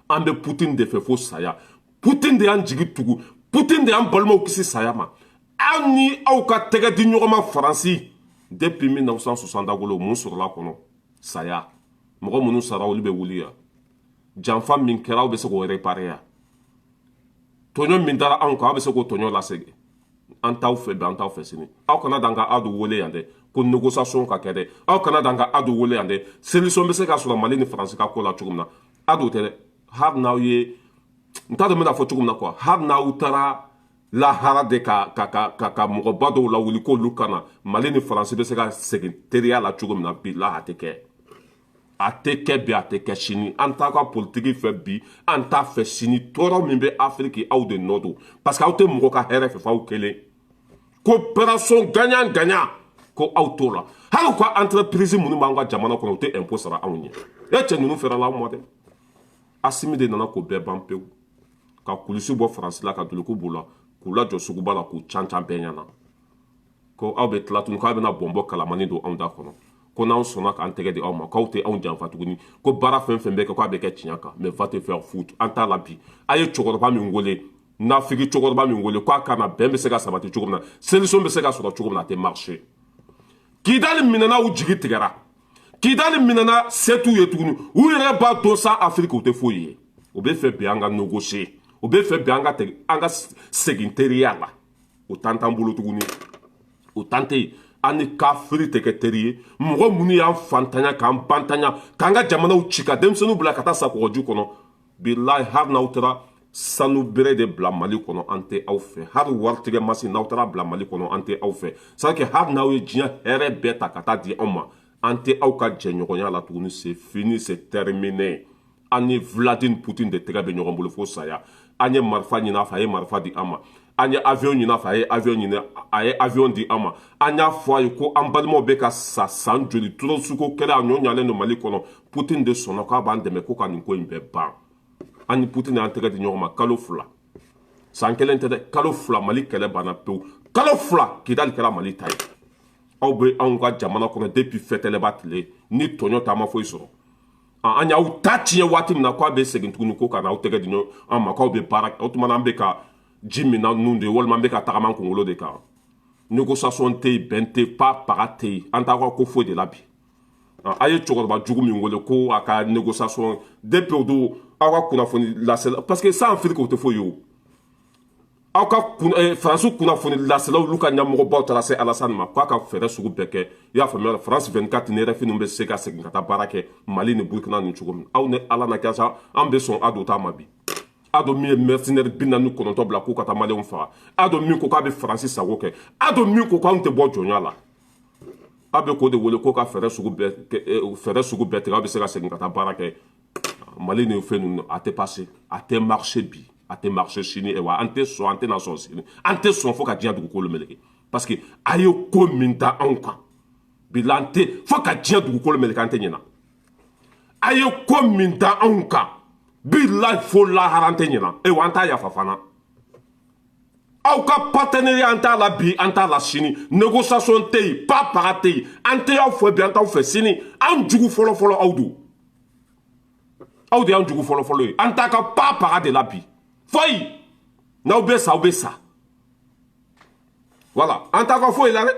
[SPEAKER 1] An bɛ Putin de fɛ fo saya. Putin de y'an jigi tugu, Putin de y'an balimaw kisi saya ma. Aw ni aw ka tɛgɛ di ɲɔgɔn ma Faransi depuis 1960 dagolo, mun sɔrɔla kɔnɔ? Saya. Mɔgɔ minnu sara, olu bɛ wuli yan. Janfa min kɛra, aw bɛ se k'o réparer yan. Tɔɲɔ min dara anw kan, aw bɛ se k'o tɔɲɔ lasegin. An t'aw fɛ bi, an t'aw fɛ sini. Aw kana dan ka Ado wele yan dɛ, ko négociation ka kɛ dɛ. Aw kana dan ka Ado wele yan dɛ, solution bɛ se ka sɔrɔ Mali ni Faransi ka ko la cogo min na. Ado tɛ dɛ. Hali n'aw ye, n t'a dɔn n bɛna fɔ cogo min na quoi, hali n'aw taara lahara de ka mɔgɔba dɔw lawuli k'olu kana Mali ni Faransi bɛ se ka segin teriya la cogo min na, bi la a tɛ kɛ. A tɛ kɛ bi, a tɛ kɛ sini. An t'a ka politiki fɛ bi, an t'a fɛ sini. Tɔɔrɔ min bɛ Afiriki, aw de nɔ don, parce que aw tɛ mɔgɔ ka hɛrɛ fɛ f'aw kelen. Coopération gagnant gagnant ko aw t'o la. Hali u ka entreprise minnu b'an ka jamana kɔnɔ, u tɛ impôt sara anw ye. E cɛ ninnu fɛrɛla anw ma dɛ. Asimi de nana k'o bɛɛ ban pewu, ka kulusi bɔ Faransi la, ka duloki b'u la. K'u lajɔ suguba la, k'u can can bɛɛ ɲɛna ko aw bɛ tila tuguni k'aw bɛna bɔnbɔ kalamani don anw da kɔnɔ, ko n'anw sɔnna k'an tɛgɛ di aw ma, k'aw tɛ anw janfa tuguni, ko baara fɛn fɛn bɛ kɛ, k'a bɛ kɛ tiɲɛ kan. Mais va te faire foutre, an t'a la bi. A ye cɛkɔrɔba min wele, nafigi cɛkɔrɔba min wele k'a ka na, bɛn bɛ se ka sabati cogo min na, solution bɛ se ka sɔrɔ cogo min na, a tɛ marcher. Kidali minɛna, u jigi tigɛra. Kidali minɛna, se t'u ye tuguni. U yɛrɛ b'a dɔn sa, Afiriki u tɛ foyi ye. U bɛ fɛ bi an ka négocier, u bɛ fɛ bi an ka an ka segin teriya la. O tan t'an bolo tuguni, o tan tɛ yen. An ni kafiri tɛ kɛ teri ye. Mɔgɔ minnu y'an fantanya, k'an bantanya, k'an ka jamanaw ci, ka denmisɛnninw bila ka taa sa kɔgɔji kɔnɔ, bilahi, hali n'aw taara sanu bere de bila Mali kɔnɔ, an tɛ aw fɛ. Hali waritigɛ masi n'aw taara bila Mali kɔnɔ, an tɛ aw fɛ. C'est que hali n'aw ye diɲɛ hɛrɛ bɛɛ ta ka taa di anw ma, an tɛ aw ka jɛɲɔgɔnya la tuguni. C'est fini, c'est terminé. An ni Vladimir Poutine de tɛgɛ bɛ ɲɔgɔn bolo fo saya. An ye marifa ɲini a fɛ, a ye marifa di an ma. An ye avion ɲini a fɛ, a ye avion ɲini, a ye avion di an ma. An y'a fɔ a ye ko an balimaw bɛ ka sa san joli, terroriste kɛlɛ, a ɲɔ ɲalen don Mali kɔnɔ. Poutine de sɔnna k'a b'an dɛmɛ ko ka nin ko in bɛɛ ban. An ni Poutine y'an tɛgɛ di ɲɔgɔn ma kalo 2, san kelen tɛ dɛ, kalo 2, Mali kɛlɛ banna pewu. Kalo 2, Kidali kɛra Mali ta ye. Aw bɛ anw ka jamana kɔnɔ depuis fɛtɛlɛba tile ni tɔɲɔ taama foyi sɔrɔ. An y'aw ta tiɲɛ waati min na, k'a bɛ segin tuguni ko ka n'aw tɛgɛ di ɲɔgɔn an ma, k'aw bɛ baara. O tuma na, an bɛ ka ji min na nun de ye, walima an bɛ ka tagama an kunkolo de kan. Négociation tɛ yen, bɛn tɛ yen, pa paga tɛ yen, an t'aw ka ko foyi de la bi. A ye cɛkɔrɔba jugu min wele ko a ka négociation, depuis o don, aw ka kunnafoni lasela, parce que sans Afrique o tɛ foyi ye. O aw ka Faransi kunnafoni laselaw, olu ka ɲɛmɔgɔbaw taara se Alasani ma k'a ka fɛɛrɛ sugu bɛɛ kɛ. I y'a faamuya, France 24 ni RFI ninnu bɛ se ka segin ka taa baara kɛ Mali ni Burukina ni cogo min. Aw ni Ala na kɛ sa, an bɛ sɔn a don ta ma bi. A dɔn min ye mercenaire 49 bila k'u ka taa Maliyɛnw faga, a dɔn min ko k'a bɛ Faransi sago kɛ, a dɔn min ko k'anw tɛ bɔ jɔnya la, a bɛ k'o de wele ko ka fɛɛrɛ sugu bɛɛ, fɛɛrɛ sugu bɛɛ tigɛ, aw bɛ se ka segin ka taa baara kɛ Mali ni fɛn ninnu. A tɛ passer, a tɛ marcher bi, a tɛ marcher sini. Wa an tɛ sɔn, an tɛna sɔn sini, an tɛ sɔn fo ka diɲɛ dugukolo meleke, parce que a ye ko min da anw kan bi la, an tɛ fo ka diɲɛ dugukolo meleke, an tɛ ɲina. A ye ko min da anw kan bi la, fo lahara, an tɛ ɲina. Wa an t'a yafa fana. Aw ka partenariat, an t'a la bi, an t'a la sini. Négociation tɛ yen, pa paga tɛ yen. An tɛ aw fɛ bi, an t'aw fɛ sini. An jugu fɔlɔ fɔlɔ, aw don, aw de y'an jugu fɔlɔ fɔlɔ ye. An t'a ka pa paga de la bi foyi. N'aw bɛ sa, aw bɛ sa. Voilà, an t'a ka foyi la dɛ.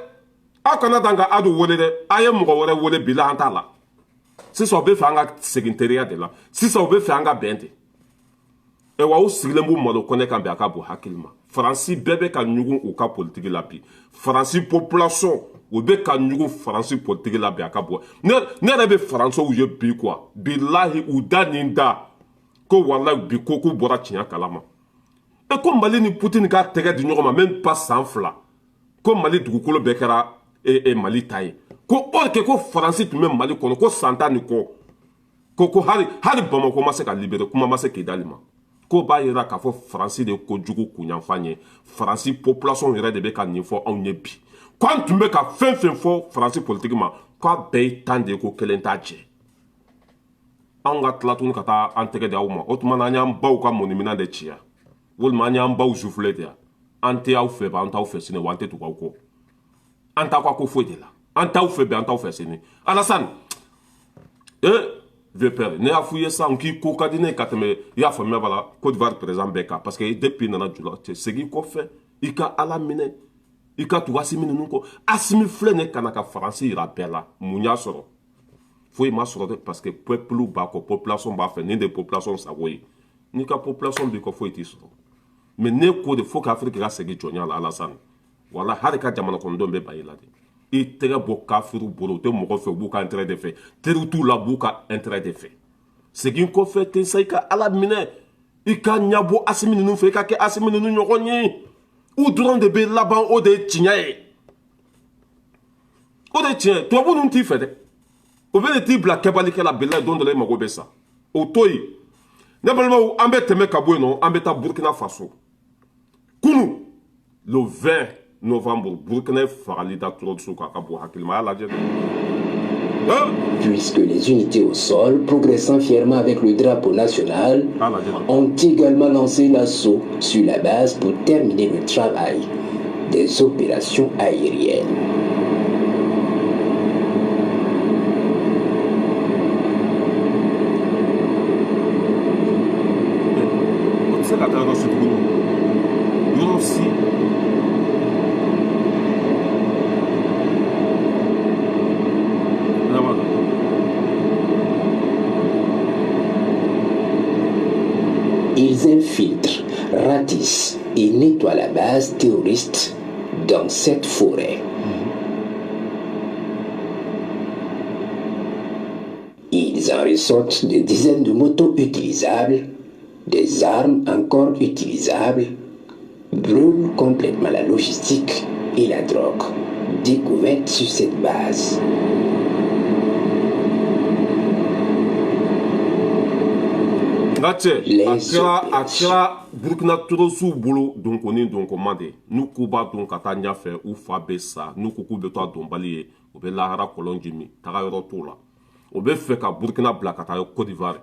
[SPEAKER 1] Aw kana dan ka Ado wele dɛ, a ye mɔgɔ wɛrɛ wele bi la, an t'a la. Sisan u bɛ fɛ an ka segin teriya de la, sisan u bɛ fɛ an ka bɛn de. Wa u sigilen b'u malo kɔnɛ kan bi, a ka bon hakili ma. Faransi bɛɛ bɛ ka ɲugun u ka politiki la bi. Faransi population, u bɛ ka ɲugun Faransi politiki la bi, a ka bon. Ne yɛrɛ bɛ Faransiw ye bi quoi, bilahi, u da nin da ko walahi bi ko k'u bɔra tiɲɛ kalama. E ko Mali ni Putini ka tɛgɛ di ɲɔgɔn ma, même pas san 2, ko Mali dugukolo bɛɛ kɛra Mali ta ye, ko or que ko Faransi tun bɛ Mali kɔnɔ ko san 10 ni kɔ, ko hali Bamakɔ ma se ka libérer, kuma ma se Kidali ma. Ko b'a yira k'a fɔ Faransi de ye kojugu kunyanfan ye. Faransi population yɛrɛ de bɛ ka nin fɔ anw ye bi, ko an tun bɛ ka fɛn fɛn fɔ Faransi politiki ma, k'a bɛɛ ye tan de ye, ko kelen t'a jɛ. Anw ka tila tuguni ka taa an tɛgɛ di aw ma, o tuma na an y'an baw ka mɔniminɛ de ci yan, walima an y'an baw sufile de yan. An tɛ aw fɛ bi, an t'aw fɛ sini, wa an tɛ tugu aw kɔ. An t'aw ka ko foyi de la. An t'aw fɛ bi, an t'aw fɛ sini. Alasani, VPR, ne y'a f'u ye sisan k'i ko ka di ne ye ka tɛmɛ, i y'a faamuya b'a la, Côte d'Ivoire président bɛɛ kan, parce que depuis nana jula cɛ, segin kɔfɛ, i ka Ala minɛ, i ka tugu Asimi ninnu kɔ. Asimi filɛ nin ye ka na ka Faransi yira bɛɛ la. Mun y'a sɔrɔ? Foyi ma sɔrɔ dɛ, parce que peuple b'a kɔ, population b'a fɛ. Nin de ye population sago ye. N'i ka population b'i kɔ, foyi t'i sɔrɔ. Mais ne ko de fo k'Afiriki ka segin jɔnya la. Alasani, wala hali ka jamana kɔnɔdenw bɛ ban i la de. I tɛgɛ bɔ kafiriw bolo, u tɛ mɔgɔ fɛ, u b'u ka intérêt de fɛ. Teriw t'u la, b'u ka intérêt de fɛ. Segin kɔfɛ ten sa, i ka Ala minɛ, i ka ɲabɔ Asimi ninnu fɛ, i ka kɛ Asimi ninnu ɲɔgɔn ye. U dɔrɔn de bɛ laban, o de ye tiɲɛ ye, o de ye tiɲɛ ye. Tubabu ninnu t'i fɛ dɛ, o bɛ de t'i bila kɛbalikɛ la. Bilayi, don dɔ la i mago bɛ sa, o to yen. Ne balimaw, an bɛ tɛmɛ ka bɔ yen nɔ, an bɛ taa Burukina Faso. Kunu, le 20 novembre, Burukina ye fagali da terroriste kan, a ka bon hakili ma. A y'a lajɛ dɛ.
[SPEAKER 6] Puisque les unités au sol, progressant fièrement avec le drapeau national, ont également lancé l'assaut sur la base pour terminer le travail des opérations aériennes.
[SPEAKER 1] O tɛ se ka taa yɔrɔ si tuguni, yɔrɔ si. Laban.
[SPEAKER 6] Ils infiltrent, ratissent et nettoient la base terroriste dans cette forêt. Ils en ressortent des dizaines de motos utilisables, des armes encore utilisables, brûlent complètement la logistique et la drogue découverte sur cette base.
[SPEAKER 1] N ka cɛ, a kɛra Burukina terroristew bolo donko ni donko ma de. N'u k'u b'a don ka taa ɲɛfɛ, u fa bɛ sa. N'u ko k'u bɛ to a donbali ye, u bɛ lahara kɔlɔn ji min, taga yɔrɔ t'u la. O bɛ fɛ ka Burukina bila ka taa Côte d'Ivoire,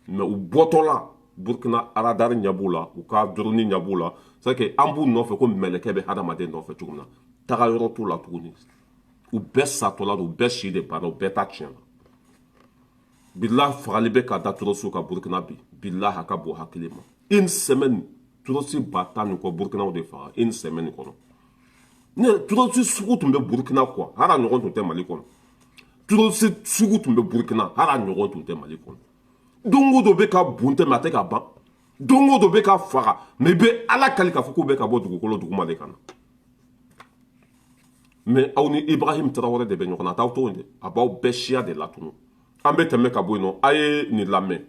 [SPEAKER 1] mais u bɔtɔ la, Burukina radar ɲɛ b'u la, u ka drone ɲɛ b'u la. C'est que an b'u nɔfɛ ko mɛlɛkɛ bɛ hadamaden nɔfɛ cogo min na. Taga yɔrɔ t'u la tuguni, u bɛɛ satɔla don, u bɛɛ si de banna, u bɛɛ ta tiɲɛna. Bilahi, fagali bɛ ka da terroristew ka Burukina bi. Bilahi, a ka bon hakili ma. Une semaine, terroriste 10 000 ni kɔ, Burukinaw de faga une semaine kɔnɔ. Ne terroriste sugu tun bɛ Burukina quoi, hali a ɲɔgɔn tun tɛ Mali kɔnɔ. Terroriste sugu tun bɛ Burukina, hali a ɲɔgɔn tun tɛ Mali kɔnɔ. Don o don bɛ ka bun tɛ, mais a tɛ ka ban. Don o don bɛ ka faga, mais i bɛ Ala kali k'a fɔ k'u bɛ ka bɔ dugukolo duguma de ka na. Mais aw ni Ibrahim Traoré de bɛ ɲɔgɔn na, a t'aw to yen dɛ, a b'aw bɛɛ siya de latunu. An bɛ tɛmɛ ka bɔ yen nɔ, a ye nin lamɛn,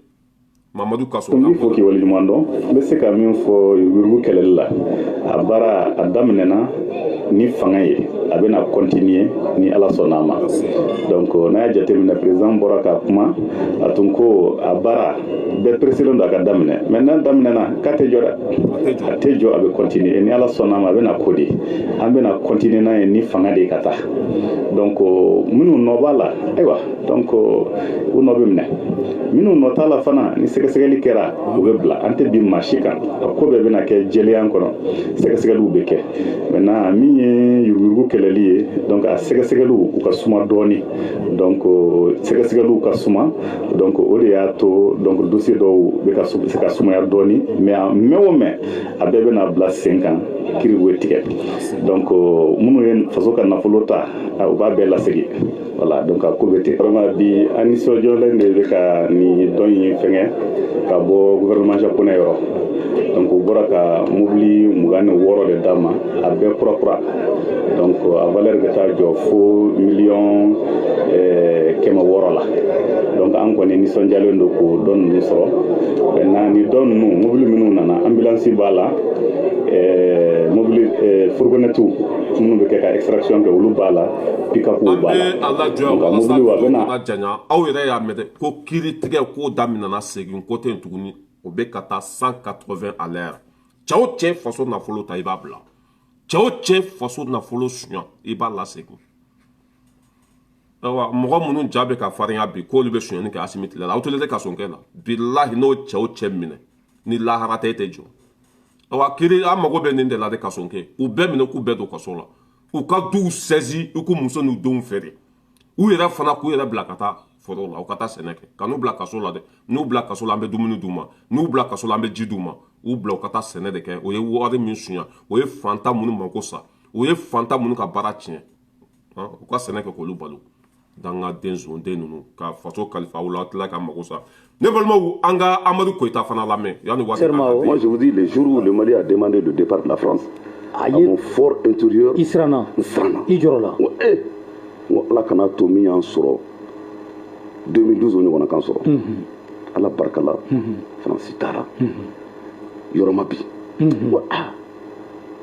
[SPEAKER 1] Mamadu Kaso.
[SPEAKER 7] N b'i fo k'i waleɲuman dɔn. N bɛ se ka min fɔ yuruguyurugu kɛlɛli la, a baara a daminɛna ni fanga ye, a bɛna continuer ni Ala sɔnna a ma. Donc n'a y'a jateminɛ, président bɔra ka kuma, a tun ko a baara bɛɛ pressélen don a ka daminɛ. Mais n'a daminɛna, k'a tɛ jɔ dɛ, a tɛ jɔ, a bɛ continuer ni Ala sɔnna a ma. A bɛna ko de, an bɛna continuer n'a ye ni fanga de ye ka taa. Donc minnu nɔ b'a la, ayiwa, donc u nɔ bɛ minɛ. Minnu nɔ t'a la fana, ni sɛgɛsɛgɛli kɛra, u bɛ bila. An tɛ bin maa si kan, a ko bɛɛ bɛna kɛ jɛlenya kɔnɔ, sɛgɛsɛgɛliw bɛ kɛ. Maintenant, min ye yuruguyurugu kɛlɛli ye, donc a sɛgɛsɛgɛliw u ka suma dɔɔni, donc sɛgɛsɛgɛliw ka suma. Donc o de y'a to donc dossier dɔw bɛ ka se ka sumaya dɔɔni. Mais a mɛn o mɛn, a bɛɛ bɛna bila sen kan, kiri bɛ tigɛ. Donc minnu ye faso ka nafolo ta, u b'a bɛɛ lasegin. Voilà, donc a ko bɛ ten. Vraiment, bi an nisɔndiyalen de bɛ ka nin dɔn in fɛngɛ ka bɔ gouvernement japonais yɔrɔ. Donc u bɔra ka mobili 26 de d'a ma, a bɛɛ kura kura. Donc a valeur bɛ taa jɔ fo miliyɔn 600 la. Donc an kɔni nisɔndiyalen don k'o dɔn ninnu sɔrɔ. Maintenant, ni dɔn ninnu, mobili minnu nana, ambulance b'a la, mobili fourgonnette minnu bɛ kɛ ka extraction kɛ, olu b'a la, pick-up
[SPEAKER 1] An
[SPEAKER 7] b'a la.
[SPEAKER 1] bɛ a lajɔ
[SPEAKER 7] Donc a
[SPEAKER 1] walasa
[SPEAKER 7] mobili a bɛna
[SPEAKER 1] kana janya. Aw yɛrɛ y'a mɛn dɛ, ko kiiri tigɛ ko daminɛna, segin ko tɛ yen tuguni. O bɛ ka taa 180 à l'heure. Cɛ o cɛ faso nafolo ta, i b'a bila. Cɛ o cɛ faso nafolo suɲa, i b'a lasegin. Ayiwa, mɔgɔ minnu ja bɛ ka farinya bi k'olu bɛ sonyani kɛ Asimi tile la, aw telen tɛ ka sɔn kɛ la. Bilahi, n'o cɛ o cɛ minɛ ni lahara tɛ, e tɛ jɔ. Awa, kiri an mago bɛ nin de la de, ka sɔn kɛ u bɛɛ minɛ k'u bɛɛ don kaso la, u ka duw saisi, u k'u muso n'u denw feere, u yɛrɛ fana k'u yɛrɛ bila ka taa foro la, u ka taa sɛnɛ kɛ. Ka n'u bila kaso la dɛ. N'u bila kaso la, an bɛ dumuni d'u ma. N'u bila kaso la, an bɛ ji d'u ma. U bila u ka taa sɛnɛ de kɛ. O ye wari min suɲa, o ye fantan minnu mako sa, o ye fantan minnu ka baara tiɲɛ, u ka sɛnɛ kɛ k'olu balo. Dangaden zonden ninnu ka faso kalifa aw la, tila ka mago sa. Ne balimaw, an ka Amadu Koyita fana lamɛn yanni waati.
[SPEAKER 8] Moi, je vous dis, le jour où le Mali a demandé le départ de la France, à mon for intérieur,
[SPEAKER 9] I siranna.
[SPEAKER 8] N siranna.
[SPEAKER 9] I jɔrɔ la.
[SPEAKER 8] N ko eh, n ko Ala kana to min y'an sɔrɔ 2012, o ɲɔgɔnna kan sɔrɔ. Ala barika la, Faransi taara yɔrɔ ma bi. N ko ah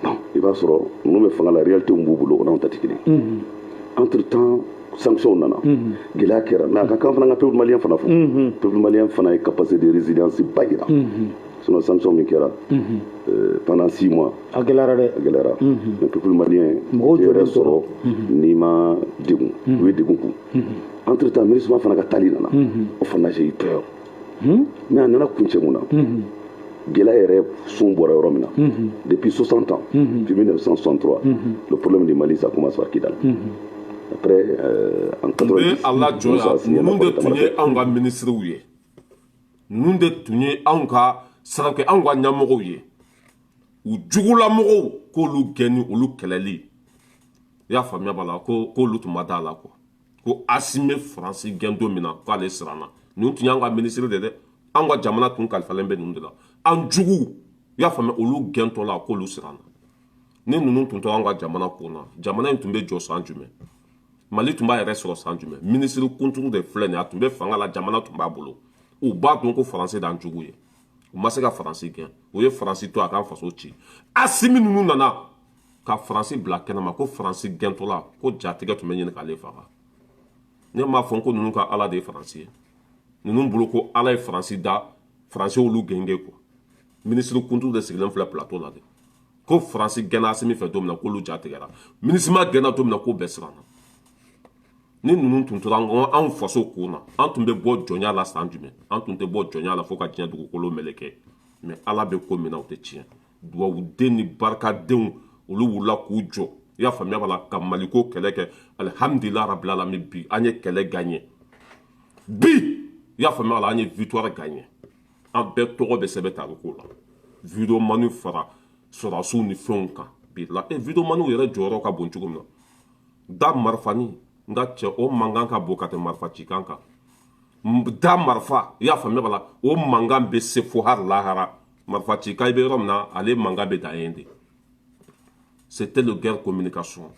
[SPEAKER 8] bon, i b'a sɔrɔ ninnu bɛ fanga la, réalité min b'u bolo, o n'anw ta tɛ kelen ye. Entre temps, sanction nana, gɛlɛya kɛra, mais a ka kan fana ka peuple malien fana fo. Peuple malien fana ye capacité de résilience ba yira. Sinon sanction min kɛra pendant 6 mois,
[SPEAKER 9] A gɛlɛyara dɛ.
[SPEAKER 8] A gɛlɛyara. Mais peuple malien
[SPEAKER 9] Mɔgɔw
[SPEAKER 8] tɛ yɛrɛ
[SPEAKER 9] jɔlen tora.
[SPEAKER 8] sɔrɔ n'i ma degun, u ye degun kun. Entre temps, MINUSMA fana ka taali nana, o fana, j'ai eu peur, mais a nana kuncɛ mun na? Gɛlɛya yɛrɛ sun bɔra yɔrɔ min na, depuis 60 ans, depuis 1963, le problème du Mali, ça commence par Kidal. Après en
[SPEAKER 1] N bɛ
[SPEAKER 8] 90,
[SPEAKER 1] ala jɔ
[SPEAKER 8] Moussa
[SPEAKER 1] yan.
[SPEAKER 8] signé
[SPEAKER 1] Ninnu de
[SPEAKER 8] l'accord de
[SPEAKER 1] tun ye
[SPEAKER 8] Tamanrasset.
[SPEAKER 1] anw ka minisiriw ye, ninnu de tun ye anw ka sarakɛ, anw ka ɲɛmɔgɔw ye. U jugulamɔgɔw k'olu gɛnni, olu kɛlɛli, i y'a faamuya b'a la, ko k'olu tun ma da la quoi, ko Asimi Faransi gɛn don min na, k'ale siranna. Ninnu tun y'anw ka minisiri de dɛ. Anw ka jamana tun kalifalen bɛ ninnu de la, an juguw, i y'a faamuya, olu gɛntɔ la, k'olu siranna. Ni ninnu tun tɛ anw ka jamana kun na, jamana in tun bɛ jɔ san jumɛn? Mali tun b'a yɛrɛ sɔrɔ san jumɛn? Minisiri kunturu de filɛ nin ye, a tun bɛ fanga la, jamana tun b'a bolo. U b'a dɔn ko Faransi d'an jugu ye, u ma se ka Faransi gɛn, u ye Faransi to a k'an faso ci. Asimi ninnu nana ka Faransi bila kɛnɛma ko Faransi gɛntɔla, ko jatigɛ tun bɛ ɲini k'ale faga. Ne m'a fɔ ko ninnu ka Ala de ye Faransi ye. Ninnu bolo ko Ala ye Faransi da, Faransi olu gɛnge quoi. Minisiri kunturu de sigilen filɛ plateau la de, ko Faransi gɛnna Asimi fɛ don min na, k'olu ja tigɛra. MINUSMA gɛnna don min na, k'o bɛɛ siranna. Ni ninnu tun tora anw faso kun na, an tun bɛ bɔ jɔnya la san jumɛn? An tun tɛ bɔ jɔnya la fo ka diɲɛ dugukolo meleke. Mais Ala bɛ ko min na, o tɛ tiɲɛ. Dubabuden ni barikadenw, olu wulila k'u jɔ, i y'a faamuya b'a la, ka Maliko kɛlɛ kɛ. Alihamudulila rabil alamin, bi an ye kɛlɛ gagné bi, i y'a faamuya b'a la, an ye victoire gagné. An bɛɛ tɔgɔ bɛ sɛbɛn tariko la, videomaniw fara sɔrɔdasiw ni fɛnw kan bi la. E videomaniw yɛrɛ jɔyɔrɔ ka bon cogo min na, da marifani, n ka cɛ, o mankan ka bon ka tɛmɛ marifa cikan kan. Da marifa, i y'a faamuya b'a la, o mankan bɛ se fo hali lahara. Marifa cikan, i bɛ yɔrɔ min na, ale mankan bɛ dan yen de. C'était le guerre communication.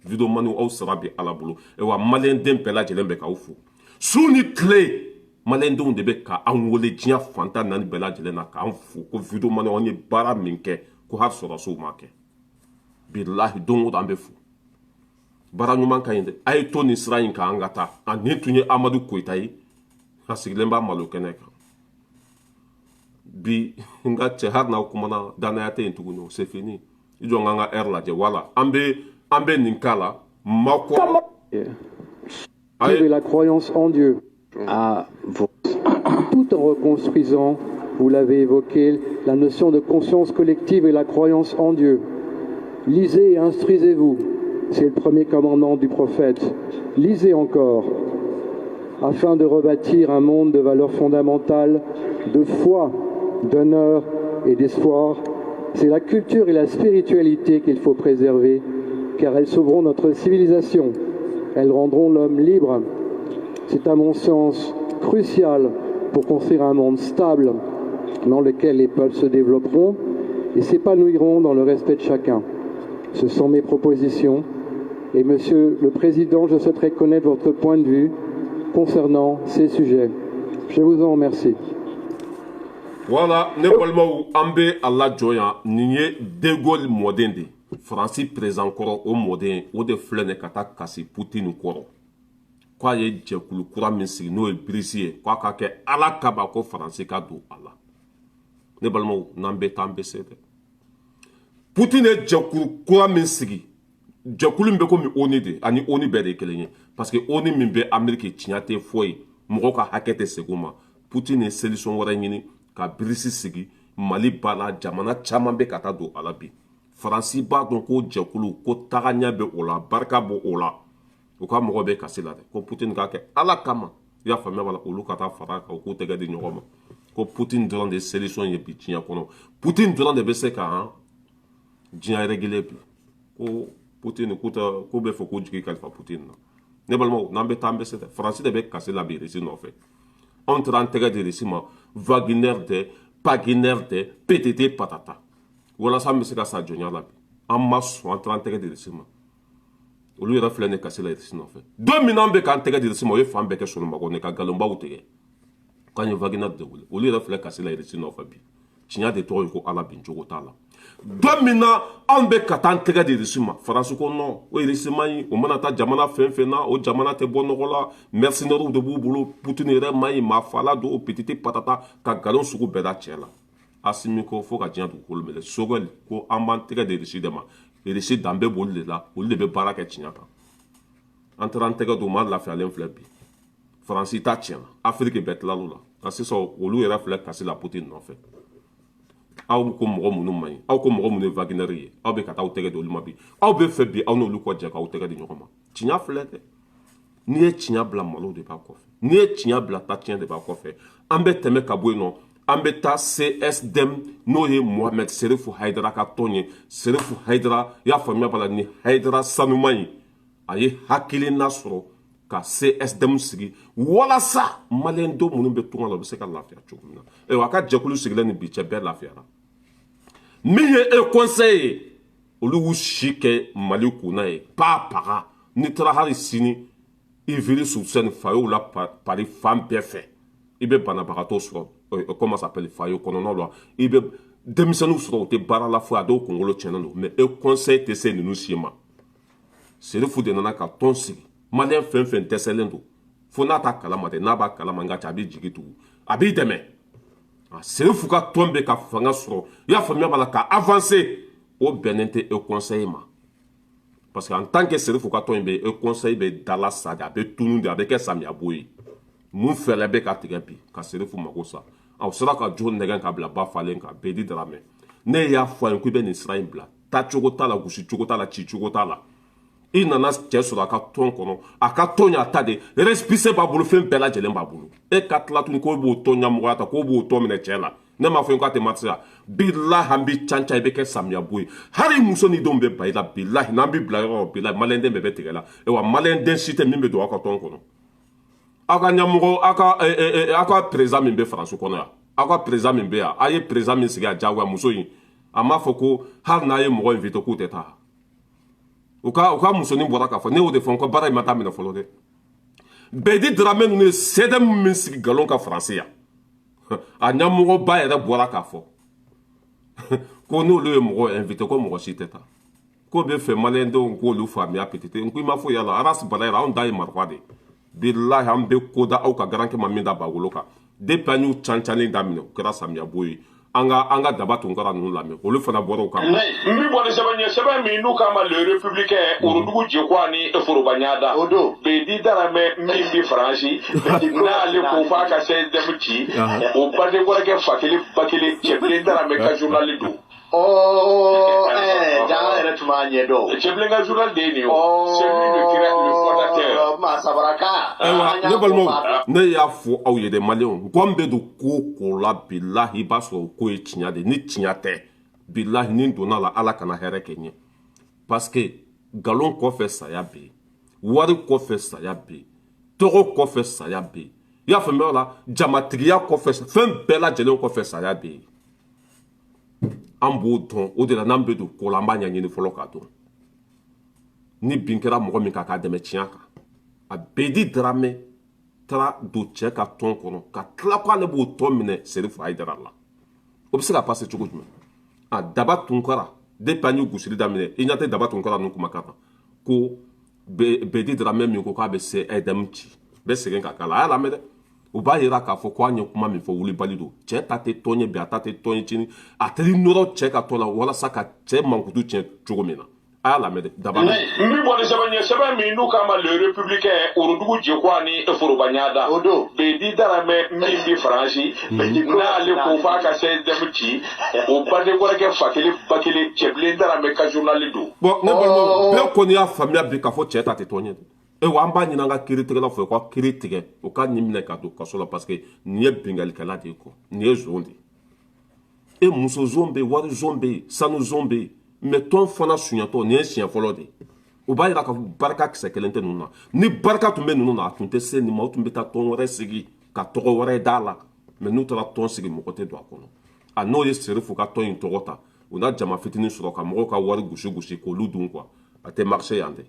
[SPEAKER 1] Videomaniw, aw sara bi Ala bolo. Wa maliyɛn den bɛɛ lajɛlen bɛ k'aw fo su ni tile. Maliyɛndenw de bɛ ka an wele diɲɛ fantan naani bɛɛ lajɛlen na k'an fo ko videomaniw, an ye baara min kɛ, ko hali sɔrɔdasiw m'a kɛ. Bilahi, don o don an bɛ fo. Baara ɲuman ka ɲi dɛ, a ye to nin sira in kan, an ka taa. A nin tun ye Amadu Koyita ye, a sigilen b'a malo kɛnɛ kan bi. N ka cɛ, hali n'aw kumana, danaya tɛ yen tuguni, o c'est fini. I jɔ n k'an ka heure lajɛ. Wala an bɛ nin k'a la makɔrɔ.
[SPEAKER 9] Et la croyance en Dieu.
[SPEAKER 6] À
[SPEAKER 9] Tout en reconstruisant, vous l'avez évoqué, la notion de conscience collective et la croyance en Dieu. Lisez et instruisez-vous. C'est le premier commandement du prophète. Lisez encore, afin de rebâtir un monde de valeurs fondamentales, de foi, d'honneur et d'espoir. C'est la culture et la spiritualité qu'il faut préserver, car elles sauveront notre civilisation. Elles rendront l'homme libre. C'est à mon sens crucial pour construire un monde stable dans lequel les peuples se développeront et s'épanouiront dans le respect de chacun. Ce sont mes propositions. Et Monsieur le Président, je souhaiterais connaître votre point de vue concernant ces sujets. Je vous en remercie.
[SPEAKER 1] Voilà, ne balimaw, an bɛ a lajɔ yan. Nin ye De Gaulle mɔden de, Faransi président kɔrɔ, o mɔden o de filɛ nin ka taa kasi Putini kɔrɔ, k'a ye jɛkulu kura min sigi, n'o ye BRICS ye, k'a ka kɛ Ala kaba, ko Faransi ka don a la. Ne balimaw, n'an bɛ taa, an bɛ se dɛ. Putini ye jɛkulu kura min sigi, jɛkulu min bɛ komi ONU de, ani ONU bɛɛ de ye kelen ye, parce que ONU min bɛ Ameriki, tiɲɛ tɛ foyi, mɔgɔw ka hakɛ tɛ segin u ma. Putini ye solution wɛrɛ ɲini ka BRICS sigi. Mali b'a la, jamana caman bɛ ka taa don a la bi. Faransi b'a dɔn ko jɛkulu ko tagaɲɛ bɛ o la, barika b'o o la. U ka mɔgɔ bɛ kasi la dɛ, ko Putini k'a kɛ Ala kama, i y'a faamuya b'a la, olu ka taa fara kan, u k'u tɛgɛ di ɲɔgɔn ma, ko Putini dɔrɔn de ye solution ye bi diɲɛ kɔnɔ. Putini dɔrɔn de bɛ se ka diɲɛ réguler bi, ko Putini k'u tɛ k'u bɛ fɛ k'u jigi kalifa Putini na. Ne balimaw, n'an bɛ taa, an bɛ se dɛ. Faransi de bɛ kasi la bi Irisi nɔfɛ. Anw taara an tɛgɛ di Irisi ma, Wagner tɛ, Wagner tɛ, PTT patata, walasa an bɛ se ka sa jɔnya la bi. An ma sɔn, an taara an tɛgɛ di Irisi ma. Olu yɛrɛ filɛ nin kasi la Irisi nɔfɛ. Don min n'an bɛ k'an tɛgɛ di Irisi ma, o ye fan bɛɛ kɛ sɔnumako ne ka nkalonbaw tigɛ k'an ye Wagner de wele. Olu yɛrɛ filɛ kasi la Irisi nɔfɛ bi. Tiɲɛ de tɔgɔ ye ko Ala bin cogo t'a la. Don min na anw bɛ ka taa an tɛgɛ di Irisi ma, Faransi ko non, o Irisi man ɲi, o mana taa jamana fɛn fɛn na, o jamana tɛ bɔ nɔgɔ la, mercenaires de b'u bolo, Putini yɛrɛ man ɲi, maa fala don, o pititi patata, ka nkalon sugu bɛɛ da cɛ la. Asimi ko fo ka diɲɛ dugukolo minɛ. Choguel ko an b'an tɛgɛ di Irisi de ma. Irisi danbe b'olu de la, olu de bɛ baara kɛ tiɲɛ kan. An taara an tɛgɛ d'u ma, an lafiyalen filɛ bi. Faransi ta tiɲɛna, Afiriki bɛɛ tilal'u la. Nka sisan, olu yɛrɛ filɛ kasi la Putin nɔfɛ. Aw ko mɔgɔ minnu man ɲi, aw ko mɔgɔ minnu ye Wagner ye, aw bɛ ka taa aw tɛgɛ di olu ma bi. Aw bɛ fɛ bi, aw n'olu kɔ jɛ k'aw tɛgɛ di ɲɔgɔn ma. Tiɲɛ filɛ dɛ. N'i ye tiɲɛ bila, malo de b'a kɔfɛ. N'i ye tiɲɛ bila, ta tiɲɛ de b'a kɔfɛ. An bɛ tɛmɛ ka bɔ yen nɔ, an bɛ taa CSDM, n'o ye Mohamed Serifu Hayidara ka tɔn ye. Serifu Hayidara, i y'a faamuya b'a la, ni Hayidara sanuman ye, a ye hakilina sɔrɔ ka CSDM sigi walasa maliyɛndenw minnu bɛ tunga la, u bɛ se ka lafiya cogo min na. Ayiwa, a ka jɛkulu sigilen ni bi cɛ, bɛɛ lafiyara. Min ye e conseil ye, olu y'u si kɛ Mali kunna ye pa paga. N'i taara hali sini Ivry-sur-Seine, fayow la, Paris fan bɛɛ fɛ, i bɛ banabagatɔ sɔrɔ, comment ça s'appelle, fayo kɔnɔnaw la, i bɛ denmisɛnninw sɔrɔ, u tɛ baara la foyi, a dɔw kunkolo tiɲɛnen don. Mais e conseil tɛ se ninnu si ma. Serifu de nana ka tɔn sigi. Maliyɛn fɛn fɛn dɛsɛlen don, fo n'a ta kalama dɛ, n'a b'a kalama, nka cɛ a b'i jigi tugu, a b'i dɛmɛ. Serifu ka tɔn bɛ ka fanga sɔrɔ, i y'a faamuya b'a la, ka avancer. O bɛnnen tɛ e conseil ma, parce que en tant que Serifu ka tɔn in bɛ, e conseil bɛ dala sa de, a bɛ tunu de, a bɛ kɛ samiyabo ye. Mun fɛɛrɛ bɛ ka tigɛ bi ka Serifu mako sa? Aw sera ka jo nɛgɛn ka bila ba falen kan. Bedi Daramɛ, ne y'a fɔ a ye k'i bɛ nin sira in bila, taacogo t'a la, gosi cogo t'a la, ci cogo t'a la. I nana cɛ sɔrɔ a ka tɔn kɔnɔ, a ka tɔn y'a ta de, récépissé b'a bolo, fɛn bɛɛ lajɛlen b'a bolo. E ka tila tuguni k'o b'o tɔn ɲɛmɔgɔya ta, k'o b'o tɔn minɛ cɛ la. Ne m'a fɔ k'a tɛ marcher ya. Bilahi, an b'i canca, i bɛ kɛ samiya bo ye. Hali muso ni denw bɛ ba i la. Bilahi, n'an b'i bila yɔrɔ, bilahi, maliyɛnden bɛɛ bɛ tigɛ la. Ayiwa, maliyɛnden si tɛ min bɛ don aw ka tɔn kɔnɔ. Aw ka ɲɛmɔgɔ, aw ka président min bɛ Faransi kɔnɔ yan, aw ka président min bɛ yan, a ye président min sigi a diyagoya, muso in, a m'a fɔ ko hali n'a ye mɔgɔ invité k'u tɛ taa. U ka musonin bɔra k'a fɔ. Ne y'o de fɔ n ko baara in ma taa minɛ fɔlɔ dɛ. Bɛdi Daramɛ ninnu ye CDM min sigi nkalon ka Faransi yan, a ɲɛmɔgɔba yɛrɛ bɔra k'a fɔ ko n'olu ye mɔgɔ invité, ko mɔgɔ si tɛ taa, k'o bɛ fɛ maliyɛndenw k'olu faamuya pétite. N ko i ma foyi y'a la. Aras bala yɛrɛ, anw da ye marifa de. Bilahi, an bɛ ko da aw ka garankɛ ma min da bagolo kan. Depuis an y'u cancanni daminɛ, o kɛra samiyabo ye. An ka Daba Tunkara ninnu lamɛn, olu fana bɔra o kan.
[SPEAKER 10] N bɛ bɔ ni sɛbɛn ye, sɛbɛn min n'u k'a ma Le Républicain, Worodugu Jekuwa ni Foroba Ɲada.
[SPEAKER 11] O don.
[SPEAKER 10] Bedi Daramɛ min bɛ Faransi, n'ale ko f'a ka CSDM ci, o baden kɔrɔkɛ fa kelen ba kelen, Cɛbilen Daramɛ ka journal don.
[SPEAKER 11] Ɔ, jaa yɛrɛ tun b'a ɲɛ dɔn.
[SPEAKER 10] Cɛbilen ka journal de ye nin ye o. C'est lui le fondateur.
[SPEAKER 11] Maa sabaraka.
[SPEAKER 1] Ayiwa, ne balimaw, ne y'a fɔ aw ye dɛ, maliyɛnw, gɔn bɛ don ko o ko la, bilahi, i b'a sɔrɔ o ko ye tiɲɛ de. Ni tiɲɛ tɛ, bilahi, ni donna la, Ala kana hɛrɛ kɛ n ye, parce que nkalon kɔfɛ saya bɛ yen, wari kɔfɛ saya bɛ yen, tɔgɔ kɔfɛ saya bɛ yen, i y'a faamuya o la, jamatigiya kɔfɛ, fɛn bɛɛ lajɛlen kɔfɛ saya bɛ yen. An b'o dɔn. O de la, n'an bɛ don ko la, an b'a ɲɛɲini fɔlɔ k'a dɔn. Ni bin kɛra mɔgɔ min kan, k'a dɛmɛ tiɲɛ kan. A Bedi Daramɛ taara don cɛ ka tɔn kɔnɔ ka tila k'ale b'o tɔn minɛ Serifu Hayidara la, o bɛ se ka passer cogo jumɛn? A Daba Tunkara, depuis an ye gosili daminɛ, i ɲɛ tɛ Daba Tunkara ninnu kumakan na ko Bedi Daramɛ min ko k'a bɛ CEDM ci, bɛ segin ka k'a la. A y'a lamɛn dɛ. U b'a yira k'a fɔ ko an ye kuma min fɔ, wulibali don. Cɛ ta tɛ tɔn ye bi, a ta tɛ tɔn ye sini. A taara nɔrɔ cɛ ka tɔn la walasa ka cɛ mankutu tiɲɛ cogo min na. A y'a lamɛn dɛ, Daba.
[SPEAKER 10] N bɛ bɔ ni sɛbɛn ye, sɛbɛn min n'u k'a ma Le Républicain, Worodugu Jekuwa ni Foroba Ɲada.
[SPEAKER 11] O don.
[SPEAKER 10] Bedi Daramɛ min bɛ Faransi, n'ale ko f'a ka CSDM ci, o baden kɔrɔkɛ fa kelen ba kelen, Cɛbilen Daramɛ ka journal don.
[SPEAKER 1] Bon, ne balimaw, bɛɛ kɔni y'a faamuya bi k'a fɔ cɛ ta tɛ tɔn ye dɛ. Ewa, an b'a ɲini an ka kiiritigɛlaw fɛ, u ka kiiri tigɛ, u ka nin minɛ ka don kaso la, parce que nin ye bingalikɛla de ye kɔ, nin ye zon de ye. E muso zon bɛ yen, wari zon bɛ yen, sanu zon bɛ yen, mais tɔn fana suɲɛtɔ, nin ye siɲɛ fɔlɔ de ye. O b'a yira k'a fɔ barika kisɛ kelen tɛ ninnu na. Ni barika tun bɛ ninnu na, a tun tɛ se nin ma. O tun bɛ taa tɔn wɛrɛ sigi ka tɔgɔ wɛrɛ d'a la. Mais n'u taara tɔn sigi, mɔgɔ tɛ don a kɔnɔ. A n'o ye Serifu ka tɔn in tɔgɔ ta, u n'a jama fitinin sɔrɔ ka mɔgɔw ka wari gosi gosi k'olu dun quoi. A tɛ marcher yan dɛ.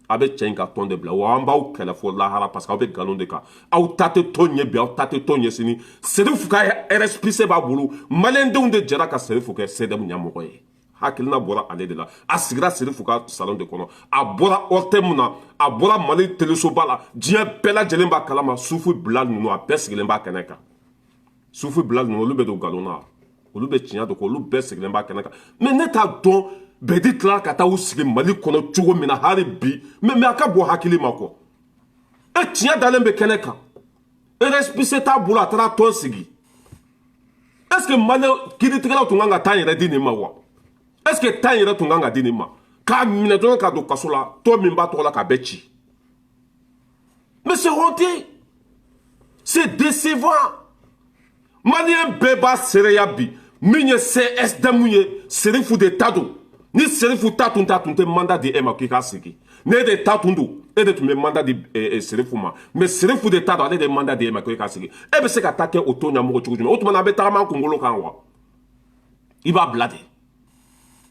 [SPEAKER 1] A bɛ cɛ in ka tɔn de bila wa, an b'aw kɛlɛ fo lahara, parce que aw bɛ nkalon de kan. Aw ta tɛ tɔn ɲɛ bi, aw ta tɛ tɔn ɲɛ sini. Serifu ka récépissé b'a bolo. Maliyɛndenw de jɛra ka Serifu kɛ CDM ɲɛmɔgɔ ye. Hakilina bɔra ale de la. A sigira Serifu ka salon de kɔnɔ. A bɔra ORTM na, a bɔra Mali telesoba la, diɲɛ bɛɛ lajɛlen b'a kalama. Sufu Bila ninnu, a bɛɛ sigilen b'a kɛnɛ kan. Sufu Bila ninnu, olu bɛ don nkalon na. Olu bɛ tiɲɛ dɔn, olu bɛɛ sigilen b'a kɛnɛ kan. Mais ne t'a dɔn Bɛdi tilala ka taa u sigi Mali kɔnɔ cogo min na hali bi. Mais a ka bɔ hakili ma kɔ. E tiɲɛ dalen bɛ kɛnɛ kan, récépissé t'a bolo, a taara tɔn sigi. Est ce que Mali kiiritigɛlaw tun kan ka taa yɛrɛ di nin ma wa? Est ce que tan yɛrɛ tun kan ka di nin ma k'a minɛ dɔrɔn ka don kaso la, tɔn min b'a tɔgɔ la k'a bɛɛ ci? Mais c'est honteux, c'est décevant. Malien bɛɛ b'a seereya bi, min ye CSDM ye, Serifu de ta don. Ni Serifu ta tun ta tun tɛ mandat di e ma k'i k'a sigi. Ne de ta tun don, e de tun bɛ mandat di Serifu ma. Mais Serifu de ta don, ale de ye mandat di e ma k'i k'a sigi. E bɛ se ka taa kɛ o tɔn ɲɛmɔgɔ cogo jumɛn? O tuma na, a bɛ tagama an kunkolo kan wa? I b'a bila de,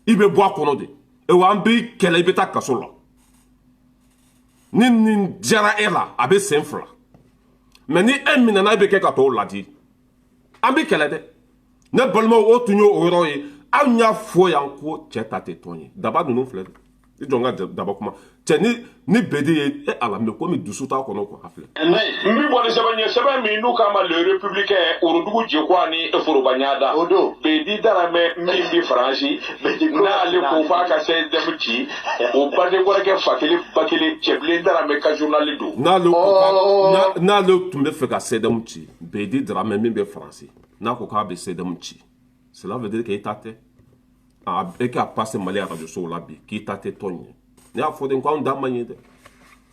[SPEAKER 1] i bɛ bɔ a kɔnɔ de. Wa an b'i kɛlɛ, i bɛ taa kaso la. Ni nin diyara e la, a bɛ sen fila. Mais ni e minɛna, e bɛ kɛ ka tɔw ladi. An bɛ kɛlɛ dɛ, ne balimaw. O tun ye o yɔrɔ ye. Anw y'a fɔ yan ko cɛ ta tɛ tɔn ye. Daba ninnu filɛ, i jɔ n ka daba kuma cɛ ni Bɛdi ye. E ala, mais komi dusu t'a kɔnɔ quoi, a filɛ.
[SPEAKER 10] N bɛ bɔ ni sɛbɛn ye, sɛbɛn min n'u k'a ma Le Républicain, Orodugu Jekuwa ni foroba ɲada.
[SPEAKER 11] O don.
[SPEAKER 10] Bedi Daramɛ min bɛ Faransi, n'ale ko f'a ka CSDM ci, o baden kɔrɔkɛ fa kelen ba kelen Cɛbilen Daramɛ ka journal don.
[SPEAKER 1] N'ale ko n'ale tun bɛ fɛ ka CSDM ci, Bedi Daramɛ min bɛ Faransi, n'a ko k'a bɛ CSDM ci, cela veut dire que i ta tɛ. E k'a passe Mali arajo sow la bi k'i ta tɛ tɔn ye. Ne y'a fɔ de ko anw da man ɲi dɛ.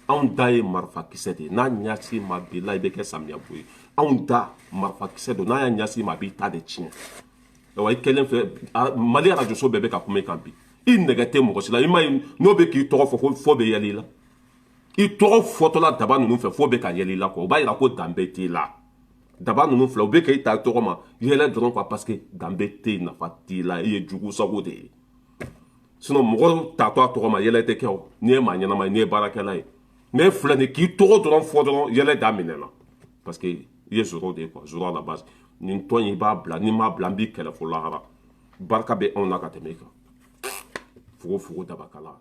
[SPEAKER 1] Anw da ye marifakisɛ de ye. N'a ɲasi ma bi la, i bɛ kɛ samiya bo ye. Anw da marifakisɛ don, n'a y'a ɲasi ma, a b'i ta de tiɲɛ. Ayiwa, i kɛlen fɛ, Mali arajo so bɛɛ bɛ ka kuma i kan bi. I nɛgɛ tɛ mɔgɔ si la. I ma ye, n'o bɛ k'i tɔgɔ fɔ ko fɔ bɛ yɛlɛ i la. I tɔgɔ fɔtɔla daba ninnu fɛ, fo bɛ ka yɛlɛ i la quoi. O b'a yira ko danbe t'i la. Daba ninnu filɛ, u bɛ k'e ta tɔgɔ ma yɛlɛ dɔrɔn quoi, parce que danbe tɛ yen, nafa t'i la, i ye jugu sago de ye. Sinon mɔgɔ tatɔ a tɔgɔ ma, yɛlɛ tɛ kɛ o. N'i ye maa ɲɛnama ye, n'i ye baarakɛla ye, mais e filɛ nin k'i tɔgɔ dɔrɔn fɔ dɔrɔn, yɛlɛ daminɛna, parce que i ye zéro de ye quoi, zéro à la base. Nin tɔn in, i b'a bila. N'i m'a bila, n b'i kɛlɛ fo lahara. Barika bɛ anw na ka tɛmɛ i kan. Fogo fogo dabakala.